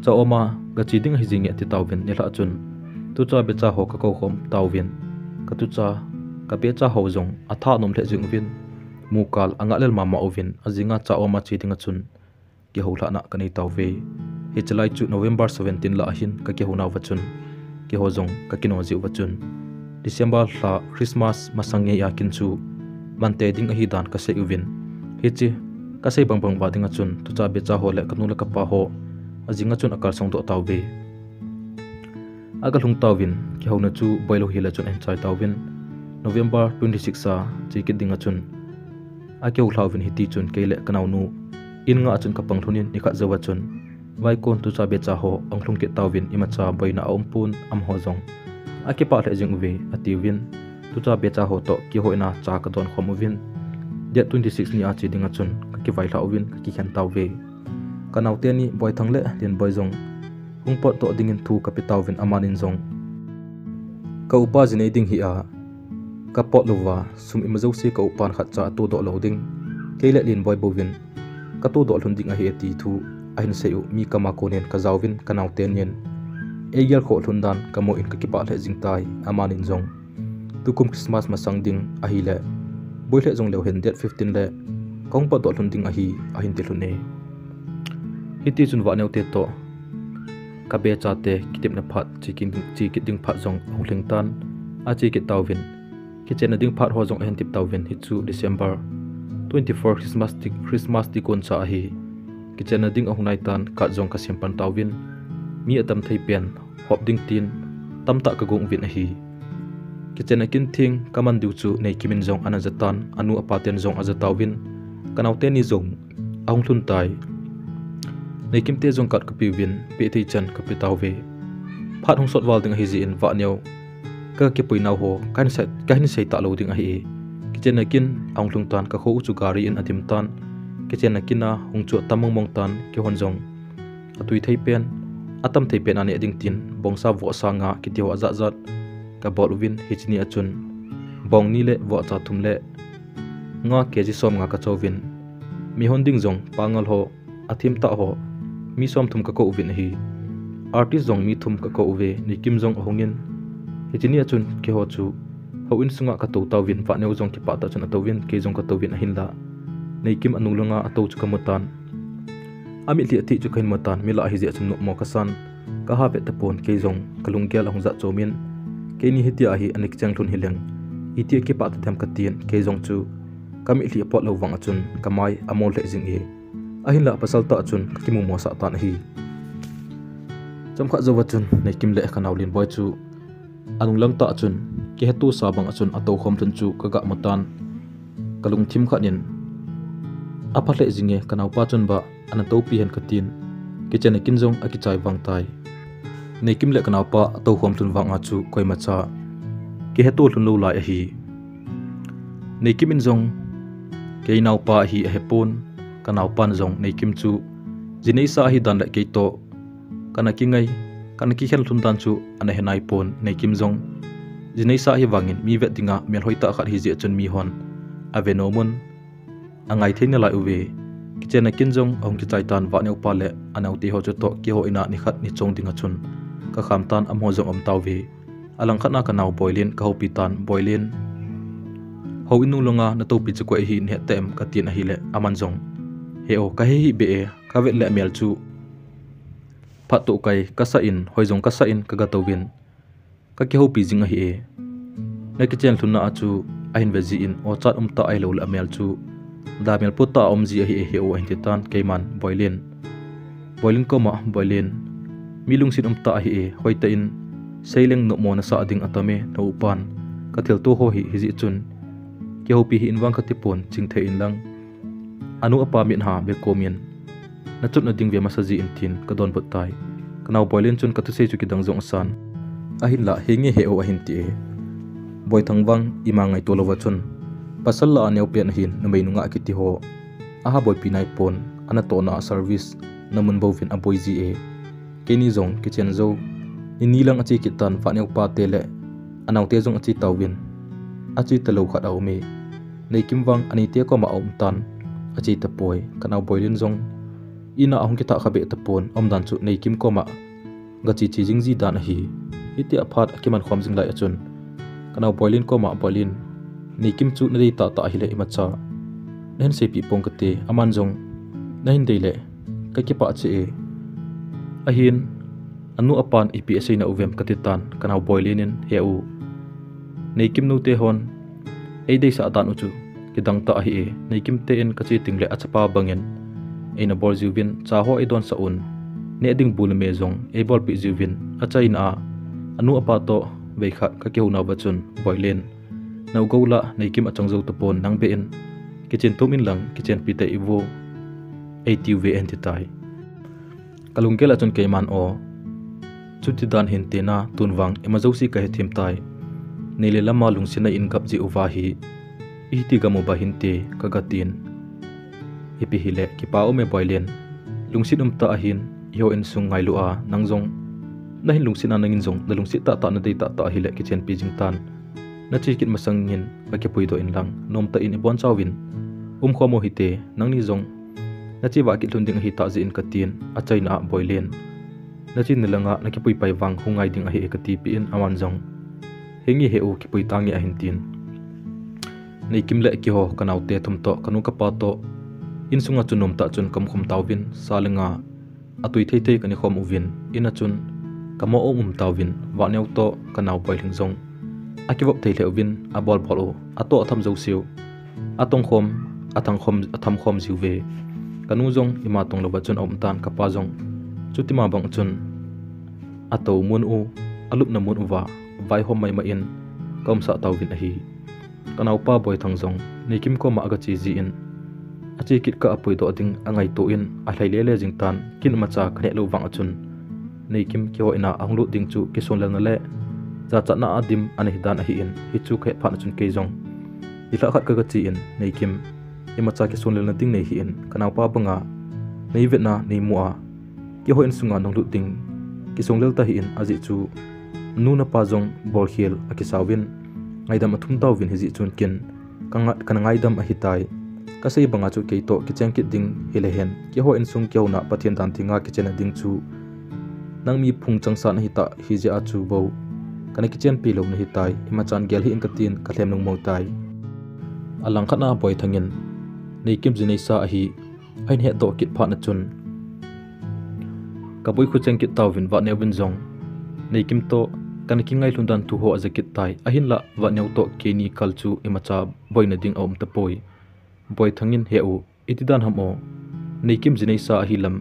cha oma gache ding ahi jinge ati tauvin, nilhah chun tucha becha ho kakoukhom tauvin, katucha kabecha ho jong atha nom lheh jing uvin, mukal angah lel mama uvin, ajinga cha oma che dinga chun kihoulhahna kanei tauve. Hiche lai chu November seventeen lah ahin kakihou nauva chun, keiho jong kakino jeh uva chun, December lha Christmas masang ngei a kin chu mante ding ahi dan kasei uvin, hiche kasei bangbang uva dinga chun tucha becha ho le kanu le kapa ho ajinga chun akalsong doh tauve. Aga lhung tauvin, kihouna chu boilou hile chun ahin chai tauvin, November twenty six a che kit dinga chun akihou lhauvin, hiti chun kei le kanaonu in nga a chun kapang lhon in, nikhat jouva chun vaikon tucha becha ho ahung lhung kit tauvin, imacha boina aumpon, amaho jong akipah lheh jing uve atiuvin, tucha becha ho toh kihoina cha kadon khom uvin, date twenty six ni a che dinga chun kakivailhah uvin kakikhen tauve. Kanao teni Boithang le Lenboi jong hung potdoh dingin thu kape tauvin, amanin jong ka upa ji nei ding hia, kapot louva sum ima jouse ka upan khatcha atodoh lou ding, kei le Lenboi bouvin katodoh lhon ding ahi ati thu ahin sei u mi kama konin kajaovin, kanao tenin eigel khoh lhon dan kamu in kakipah lheh jing tai, amanin jong tukum Christmas masang ding ahile, boi lheh jong leu hen date fifteen le kahung potdoh lhon ding ahi, ahin ti lhon e. Hiti chun Vahneo te toh kabecha te kitepna phat che kit ding, che kit ding phat jong ahung lhing tan, ache kit tauvin, kichenna ding phat ho jong ahin tep tauvin, hichu December twenty four Christmas di, Christmas dikon cha ahi. Kichenna ding ahung nai tan, card jong kasem pan tauvin, mi atam thei pen hop ding tin tamtah kagong uvin ahi. Kichenna kin theng kaman diu chu Neikim in jong ana ja tan, anu apa ten jong aja tauvin, kanao teni jong ahung lhun tai. Neikim te jong card kapeuvin, peh thei chan kape tauve. Phat hung sot val ding ahi jeh in Vahneo kakipui nau ho kahin sei, kahin sei talou ding ahi. Kichenna kin ahung lhung tan, kakho u chu gari in adim tan, kichenna kin a hung chu atam mongmong tan, keihon jong atui thei pen, atam thei pen aneh ding tin, bongsa vohsa nga kiti ho ajat jat kabol uvin, hiche ni a chun bong ni le vohcha thum le nga kg som nga kachouvin, mihon ding jong Pangal ho, athemtah ho mi somthum kakou uvin ahi. Artist jong mi thum kakou uve, Neikim jong ahungin, hiche ni a chun keiho chu houin sunga katou tauvin, Vahneo jong kipah tah chun atouvin, kei jong katouvin ahinla, Neikim anu langa atou chu kamu tan. Amitlhi athih chu kahin mu tan, mi lah ahi jeh chun nopmo kasan, kaha vet tapon, kei jong kalunggel ahung jat chomin, keini hitia hi ana kicheng lhun hileng, Iti a kipah ta dem katin, kei jong chu ka mitlhi a pot lou vang a chun ka mai a mol lheh jing e. Ahinlah pasal tah chun ka kimu mosah tan ahi. Chomkhat jou a chun Neikim le ka nao Lenboi chu a nung lang tah chun kihetto sa bang a chun a tou khom lhon chu ka ga mu tan. Ka lungthim khat in a pha lheh jing e, ka naopa chun ba ana toupi hen katin, kichen a kin jong a kichai vang tai. Neikim le ka naopa a tou khom lhon vang a chu koima cha kihetto lhon lou lai ahi. Neikim in jong kei naopa ahi a hepon, ka naopan jong Neikim chu ji neisa ahi dan le kei toh kana kingai, kana kikhen lhon dan chu ana he nai pon. Neikim jong ji neisa ahi vangin mi vet dinga melhoi tah khat ahi jeh chun mi hon a ve nom un, a ngai thei nalai uve. Kichen a kin jong ahung kichai tan, Vahneo pa le a naote ho chu toh keiho in a nikhat ni chong ding a chun ka kham tan, amaho jong aum tauve. A langkhat na ka nao Boilen ka houpi tan, Boilen, houin nung langa na toupi chu koi ahi nahet em katin ahile, aman jong, he o, ka he hih beh e, ka vet le a mel chu phat toh kai ka sa in, hoi jong ka sa in ka ga touvin, ka kihoupi jing ahi e. Na kichen lhon na a chu ahin ve jin, ochat um tah ahilou le a mel chu da mel po tah a um ji ahi e, he o, ahin ti tan. Keiman Boilen, Boilen koma, Boilen, mi lungset um tah ahi e, hoitah in seileng, nomo nasa ding atam e, na upan ka thilto ho hi, hijeh chun kihoupi hih in vang kati pon, chingthei in lang, anu apa mit ha ve komin, na chotna ding ve masa jin tin ka donbut tai. Ka nao Boilen chun ka thusei chu kidang jong asan. Ahinlah, henge he o, ahin ti e. Boithang vang ima ngaito louva chun, pasal lah a neo pen ahin, numei nungah kiti ho aha boipi nai pon, ana tohna a service na mun bouvin aboi ji e. Keini jong kichen jou, ni ni lang ache kit tan, Vahneo pa te le a naote jong ache tauvin, ache talou khat aum e. Neikim vang anite koma aum tan, ache tapoi. Ka nao Boilen jong in a ahung kithah kha beh tapon, aumdan chu Neikim koma ga che che jing ji dan ahi. Hitia phat akiman khom jing lai a chun ka nao Boilen koma, Boilen, Neikim chu nadei tahtah ahile imacha nahin seipeh pong kate, aman jong nahin dei le ka kipah cheh e. Ahin, anu apan ipi asei nauvem kati tan, ka nao Boilen in, he u, Neikim nu te hon eideisah dan u chu kidang tah ahi e. Neikim te in kache tengle achapa bangin eina bol jiuvin, cha ho eidonsah un, neh ding bu le me jong eibolpeh jiuvin, achaina a anu apa toh veikhat ka kihou nauva chun, Boilen, na u gou lah Neikim achang jou tapon, nang beh in kichen thum in lang kichenpi tei uvo, eitiuve, ahin ti tai. Ka lunggel a chun keiman, o, chuti dan hinte na, tun vang ima jouse ka hethem tai. Nei le lama lungsetna in gap jeh uva hi iti gam uva hinte, ka ga tin. Ipi hile kipa um e Boilen, lungset um tah ahin, eiho insung ngailu a, nang jong nahin lungset a, nangin jong nalungset tahtah, nadei tahtah ahile kichenpi jing tan. Nache kit masangin ka kipuidoh in lang, nomtah in ibonchauvin umkhom u hite, nangni jong nache vah kit lhon ding ahitah jeh in katin, achaina a Boilen, nache nilanga nakipui pai vang hung ngai ding ahi e katipeh in, aman jong, henge he u, kipui tange, ahin tin. Neikim le keiho ka naote thum toh, ka nu ka pa toh, insunga chun nomtah chun ka umkhom tauvin, sa le nga atui thei thei ka nekhom uvin, in a chun ka mo um um tauvin, Vahneo toh ka nao Boilen jong akivop thei lheh uvin, abol bol u, atoh atham jouseu atongkhom, athangkhom, athamkhom jiuve. Ka nu jong ima tong louva chun aum tan, ka pa jong chutima bang chun atou mun u, alupna mun uva vaihom maimai in ka umsah tauvin ahi. Ka naopa Boithang jong Neikim koma aga che jin, ache kit kah a puidoh ding angaito in alhai lele jing tan, kin imacha ka neh lou vang a chun Neikim keiho in a ahung lut ding chu kisonlelna le jachatna a dim ana hidan ahin, hichu ka het phat a chun kei jong nilhah khat kaga che in, Neikim, imacha kisonlelna ding nei hih in, ka naopa banga nei vetna nei mu a, keiho insunga nahung lut ding kisonglel tahih in, ajeh chu nanu napa jong bolkhel akisauvin, ngaidam athum tauvin, hijeh chun kin ka nga-, kana ngaidam ahitai. Kasei banga chu keitoh kicheng kit ding hile hen, keiho insung kihouna Pathen dan dinga kichenna ding chu nang mi phung changsan ahitah hijeh a chu bou kana kichenpi lou nahitai, imachan gel hih in katin kalhem lungmong tai. Alangkhat a Boithang in Neikim ji neisa ahi ahin hetdoh kit phat a chun, ka boi khu cheng kit tauvin, Vahneo in jong Neikim toh Kana kingailhun dan thu ho ajakit tai. Ahinlah, Vahneo toh keini kal chu imacha boina ding aum tapoi. Boithang in, "He u, iti dan ham o. Neikim ji neisa ahi lam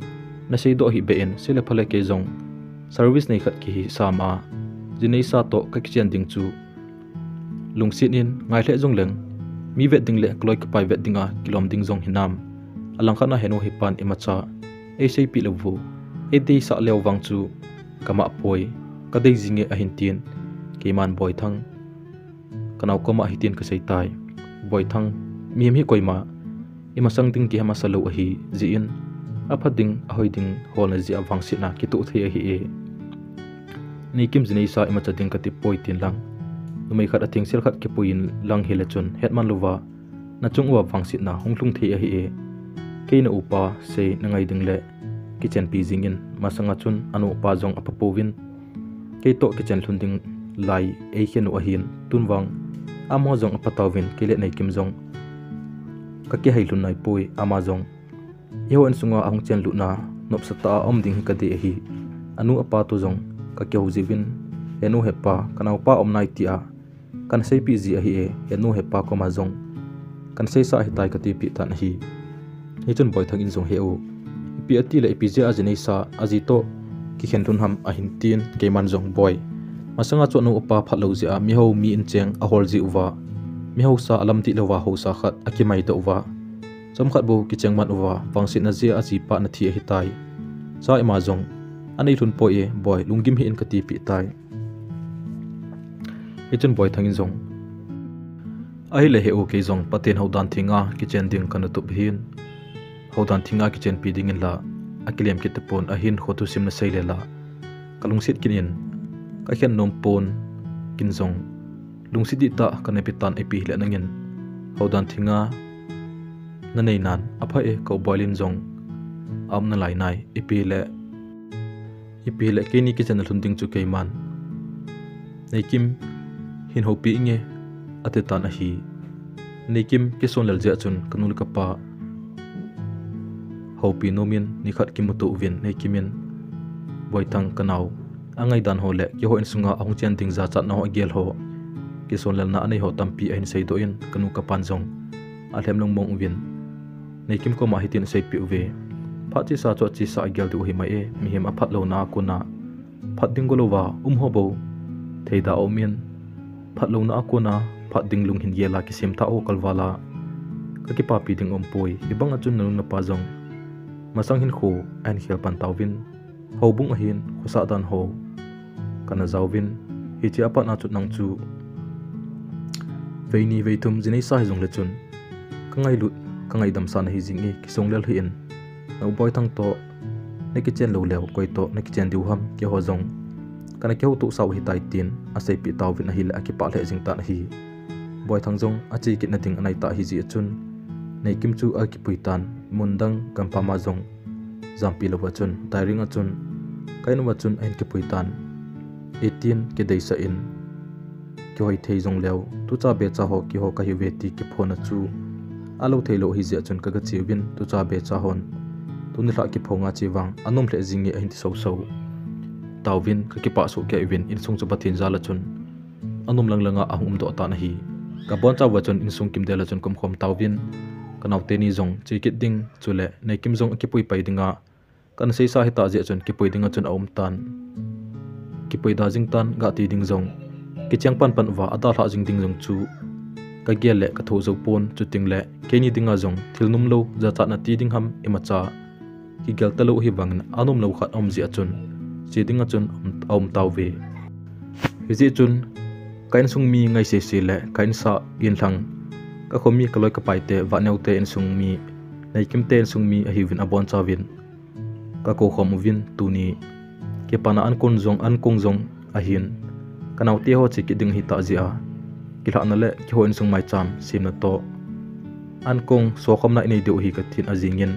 nasei doh hih beh in, sei le pha le kei jong service nei khat kihi sam a, ji neisa toh kakichen ding chu lungset in ngai lheh jong leng, mi vet ding le kaloi kapai vet dinga kilom ding jong hinam. Alangkhat a henu hepan imacha eiseipeh lou u, eideisah leu vang chu kamah poi, kadei jing e," ahin tin. Keiman Boithang, kanao koma hitin kasei tai. Boithang, mihem hi koima imasang ding kihem asa lou ahi jeh in, apha ding, ahoi ding holna jeh a vangsetna kitoh thei ahi e. Neikim ji neisa imacha ding kati poi tin lang, numei khat a thengsel khat kipui in lang hile chun hetman louva nachung uva vangsetna hung lhung thei ahi e. Kei na upa sei nangai ding le kichenpi jing in, masanga chun anu apa jong apha pouvin, kei toh kichen lhun ding lai eikhen u ahin, tun vang amaho jong apha tauvin, kei le Neikim jong kakihei lhun nai poi. Ama jong, "Eiho insunga ahung chen lutna nopsa tah a um ding hi kadei ahi. Anu apa toh jong kakihou jiuvin, henu hepa, kanaopa um nai tia kana seipeh ji ahi e, henu hepa koma jong kana seisah ahitai," katipeh tan ahi. Hichun Boithang in jong, "He u, ipi ati le ipi jeh a ji neisa aji toh kikhen lhun ham?" ahin tin. Keiman jong, "Boi, masanga chu anu apa phat lou jeh a mihao mi incheng ahol jiuva, mihausa alamdih louva haosa khat akimaidoh uva, chomkhat bou kicheng man uva, vangsetna jeh a ajipa nathi ahitai. Cha ima jong anei lhun poi e, boi, lunggim hih in," katipeh tai. Hichun Boithang in jong, "Ahile he u, kei jong Pathen houdan thenga kichen ding kana tup ahin, houdan thenga kichenpi dingin la akilem kit tapon, ahin kho thusim nasei le la kalungset kit in, kakhen nom pon, kin jong lungset dihtah kana pe tan, ipi hile nangin houdan thenga nanei nan apha e, ka u Boilin jong aum nalai nai, ipi hile, ipi hile keini kichenna lhun ding chu keiman Neikim hin houpi inge," ati tan ahi. Neikim kisonlel jeh a chun kanu le kapa houpi nom in nikhat kimuto uvin, Neikim in, "Boithang kanao, angaidan ho le keiho insunga ahung chen ding jachatna ho agel ho, kisonlelna anei ho tampi ahin seidoh in, kanu kapan jong alhem lungmong uvin, Neikim koma hitin aseipeh uve, 'Phat chesa chu achesa agel diu ahi mai e, mihem aphat louna a kona phat ding go louva um ho bou theida aum in, phat louna a kona phat ding lung hin gel a kisem thah ho kalval a kakipapi ding aum poi. Hibang a chun nanu napa jong masang hinkho ahin khel pan tauvin, houbung ahin khosah dan ho kana jaovin, hiche a pat a chun nang chu veini veithum ji neisa hijong le chun kangailut, kangaidam sa nahi jing e, kisonglel hih in, na u Boithang toh nakichen lou leu koi toh nakichen diu ham, keiho jong kana kihoutoh sau ahitai,' tin aseipeh tauvin ahile akipah lheh jing tan ahi. Boithang jong ache kitna ding anai tah ahi jeh a chun Neikim chu akipui tan, mun dang gampam a jong jampi louva chun, Dairing a chun, ka in uva chun ahin kipui tan. Eighteen kideisah in, kihoi thei jong leu, tucha becha ho keiho kahiuve ti kiphonna chu alou thei lou ahi jeh a chun kaga che uvin, tucha becha hon tuni lhah kiphong a che vang anom lheh jing e ahin ti soso tauvin, kakipah soh kei uvin, insung chu Pathen jal a chun anom lang lang a ahung umdoh tan ahi. Kabonchauva chun insung kimdel a chun kaumkhom tauvin, kanaote ni jong che kit ding, chule Neikim jong akipui pai dinga kana seisa ahitah jeh a chun kipui dinga chun aum tan. Kipui da jing tan, gah ti ding jong kicheng panpan uva adalhah jing ding jong chu kagel le kathoh jou pon, chuteng le keini dinga jong thil nomlou, jachatna ti ding ham imacha kigel talou ahivangin anomlou khat aum jeh a chun che dinga chun aum, aum tauve. Hijeh chun ka insung mi ngai sese le ka insah inlhang, kakhomi kaloi kapaite, Vahneo te insung mi, Neikim te insung mi ahiuvin abonchauvin kakoukhom uvin, tuni kipana ankong jong, ankong jong ahin, kanaote ho che kit ding ahitah jeh a kilhahna le keiho insung maicham semna toh ankong sokhomna inei diu ahi katin ajingin,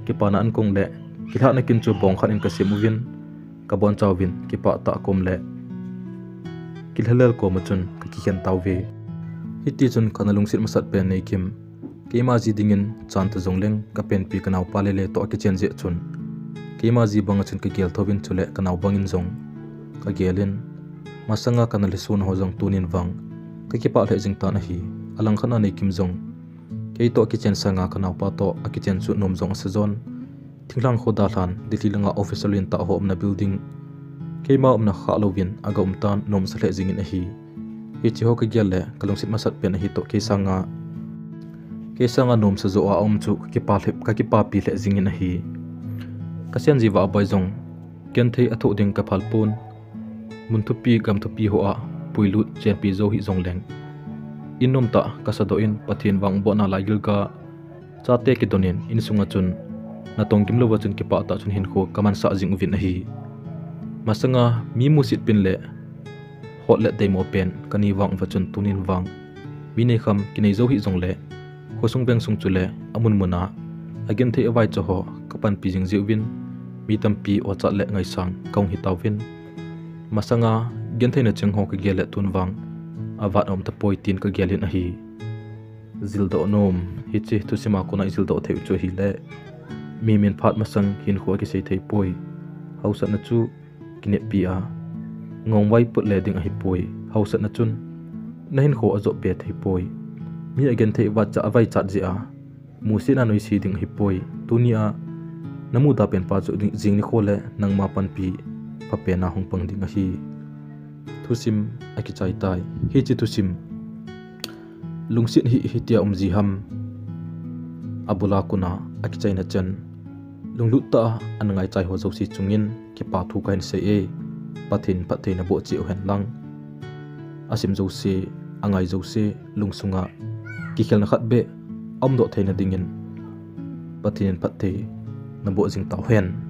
kipana ankong le kilhahna kin chu bong khat in kasem uvin, kabonchauvin kipah tah kom le kilhalel kom a chun kakikhen tauve. Hitichun kana lungset masat pen Neikim, keima ji dingin chan ta jongleng kapenpi kanaopa Lele toh akichen jeh chun keima ji banga chun kagel thouvin, chule kanao bangin jong kagelin, Masanga kana lhison ho jong tunin vang kakipah lheh jing tan ahi. Alangkhat a Neikim jong keitoh akichen sanga kanaopa toh akichen chu nom jong asa jon. Thinglhang kho dalhan Delhi langa officer lentah ho umna building, keima umna khah louvin aga um tan, nom sa lheh jingin ahi. Hiche ho kagel le kalungset masat pen ahi toh, kei sanga, kei sanga nomsa joh a aum chu kakipa lheh, kakipapi lheh jingin ahi. Kasen jiva aboi jong genthei athoh ding kaphal pon. Mun thupi gam thupi hoa puilut chenpi jou hih jongleng, in nomtah kasadoh in Pathen vangbohna laigilga chate kidonin insunga chun natong gimlouva chun kipah tah chun hinkho kamansah jing uvin ahi. Masanga mi musit pen le hot le deimo pen kanei vang uva chun tunin vang mi neikham kinei jou hih jongle khosung vengsung chule amun muna agenthei avaicha ho kapanpi jing jeh uvin mi tampi ochat le ngaisang kahung hitauvin. Masanga gentheina cheng ho kagel le tun vang avat aum tapoi tin kagelin ahi. Jildoh nom, hiche thusima kona ijildoh theiu chu ahile, mihem in phat masang hinkho akisei theipoi. Haosatna chu kineppi a ngongvai put le ding ahipoi. Haosatna chun nahinkho ajop be theipoi. Mi agenthei avaicha, avaichat jeh a musetna noise ding ahipoi. Tunia namuda penpa chu jing nikho le nangma panpi phapena hung pang ding ahi. Thusim akichai tai. Hiche thusim lungset hi hitia umji ham? Abula kona akichaina chan lunglut tah a ana ngaichai ho jouse chungin kipa thu kahin sei e. Pathen in phatthei naboh cheh uhen lang, asim jouse, angai jouse lungsunga kikhelna khat beh aumdoh theina dingin Pathen in phatthei naboh jing tauhen.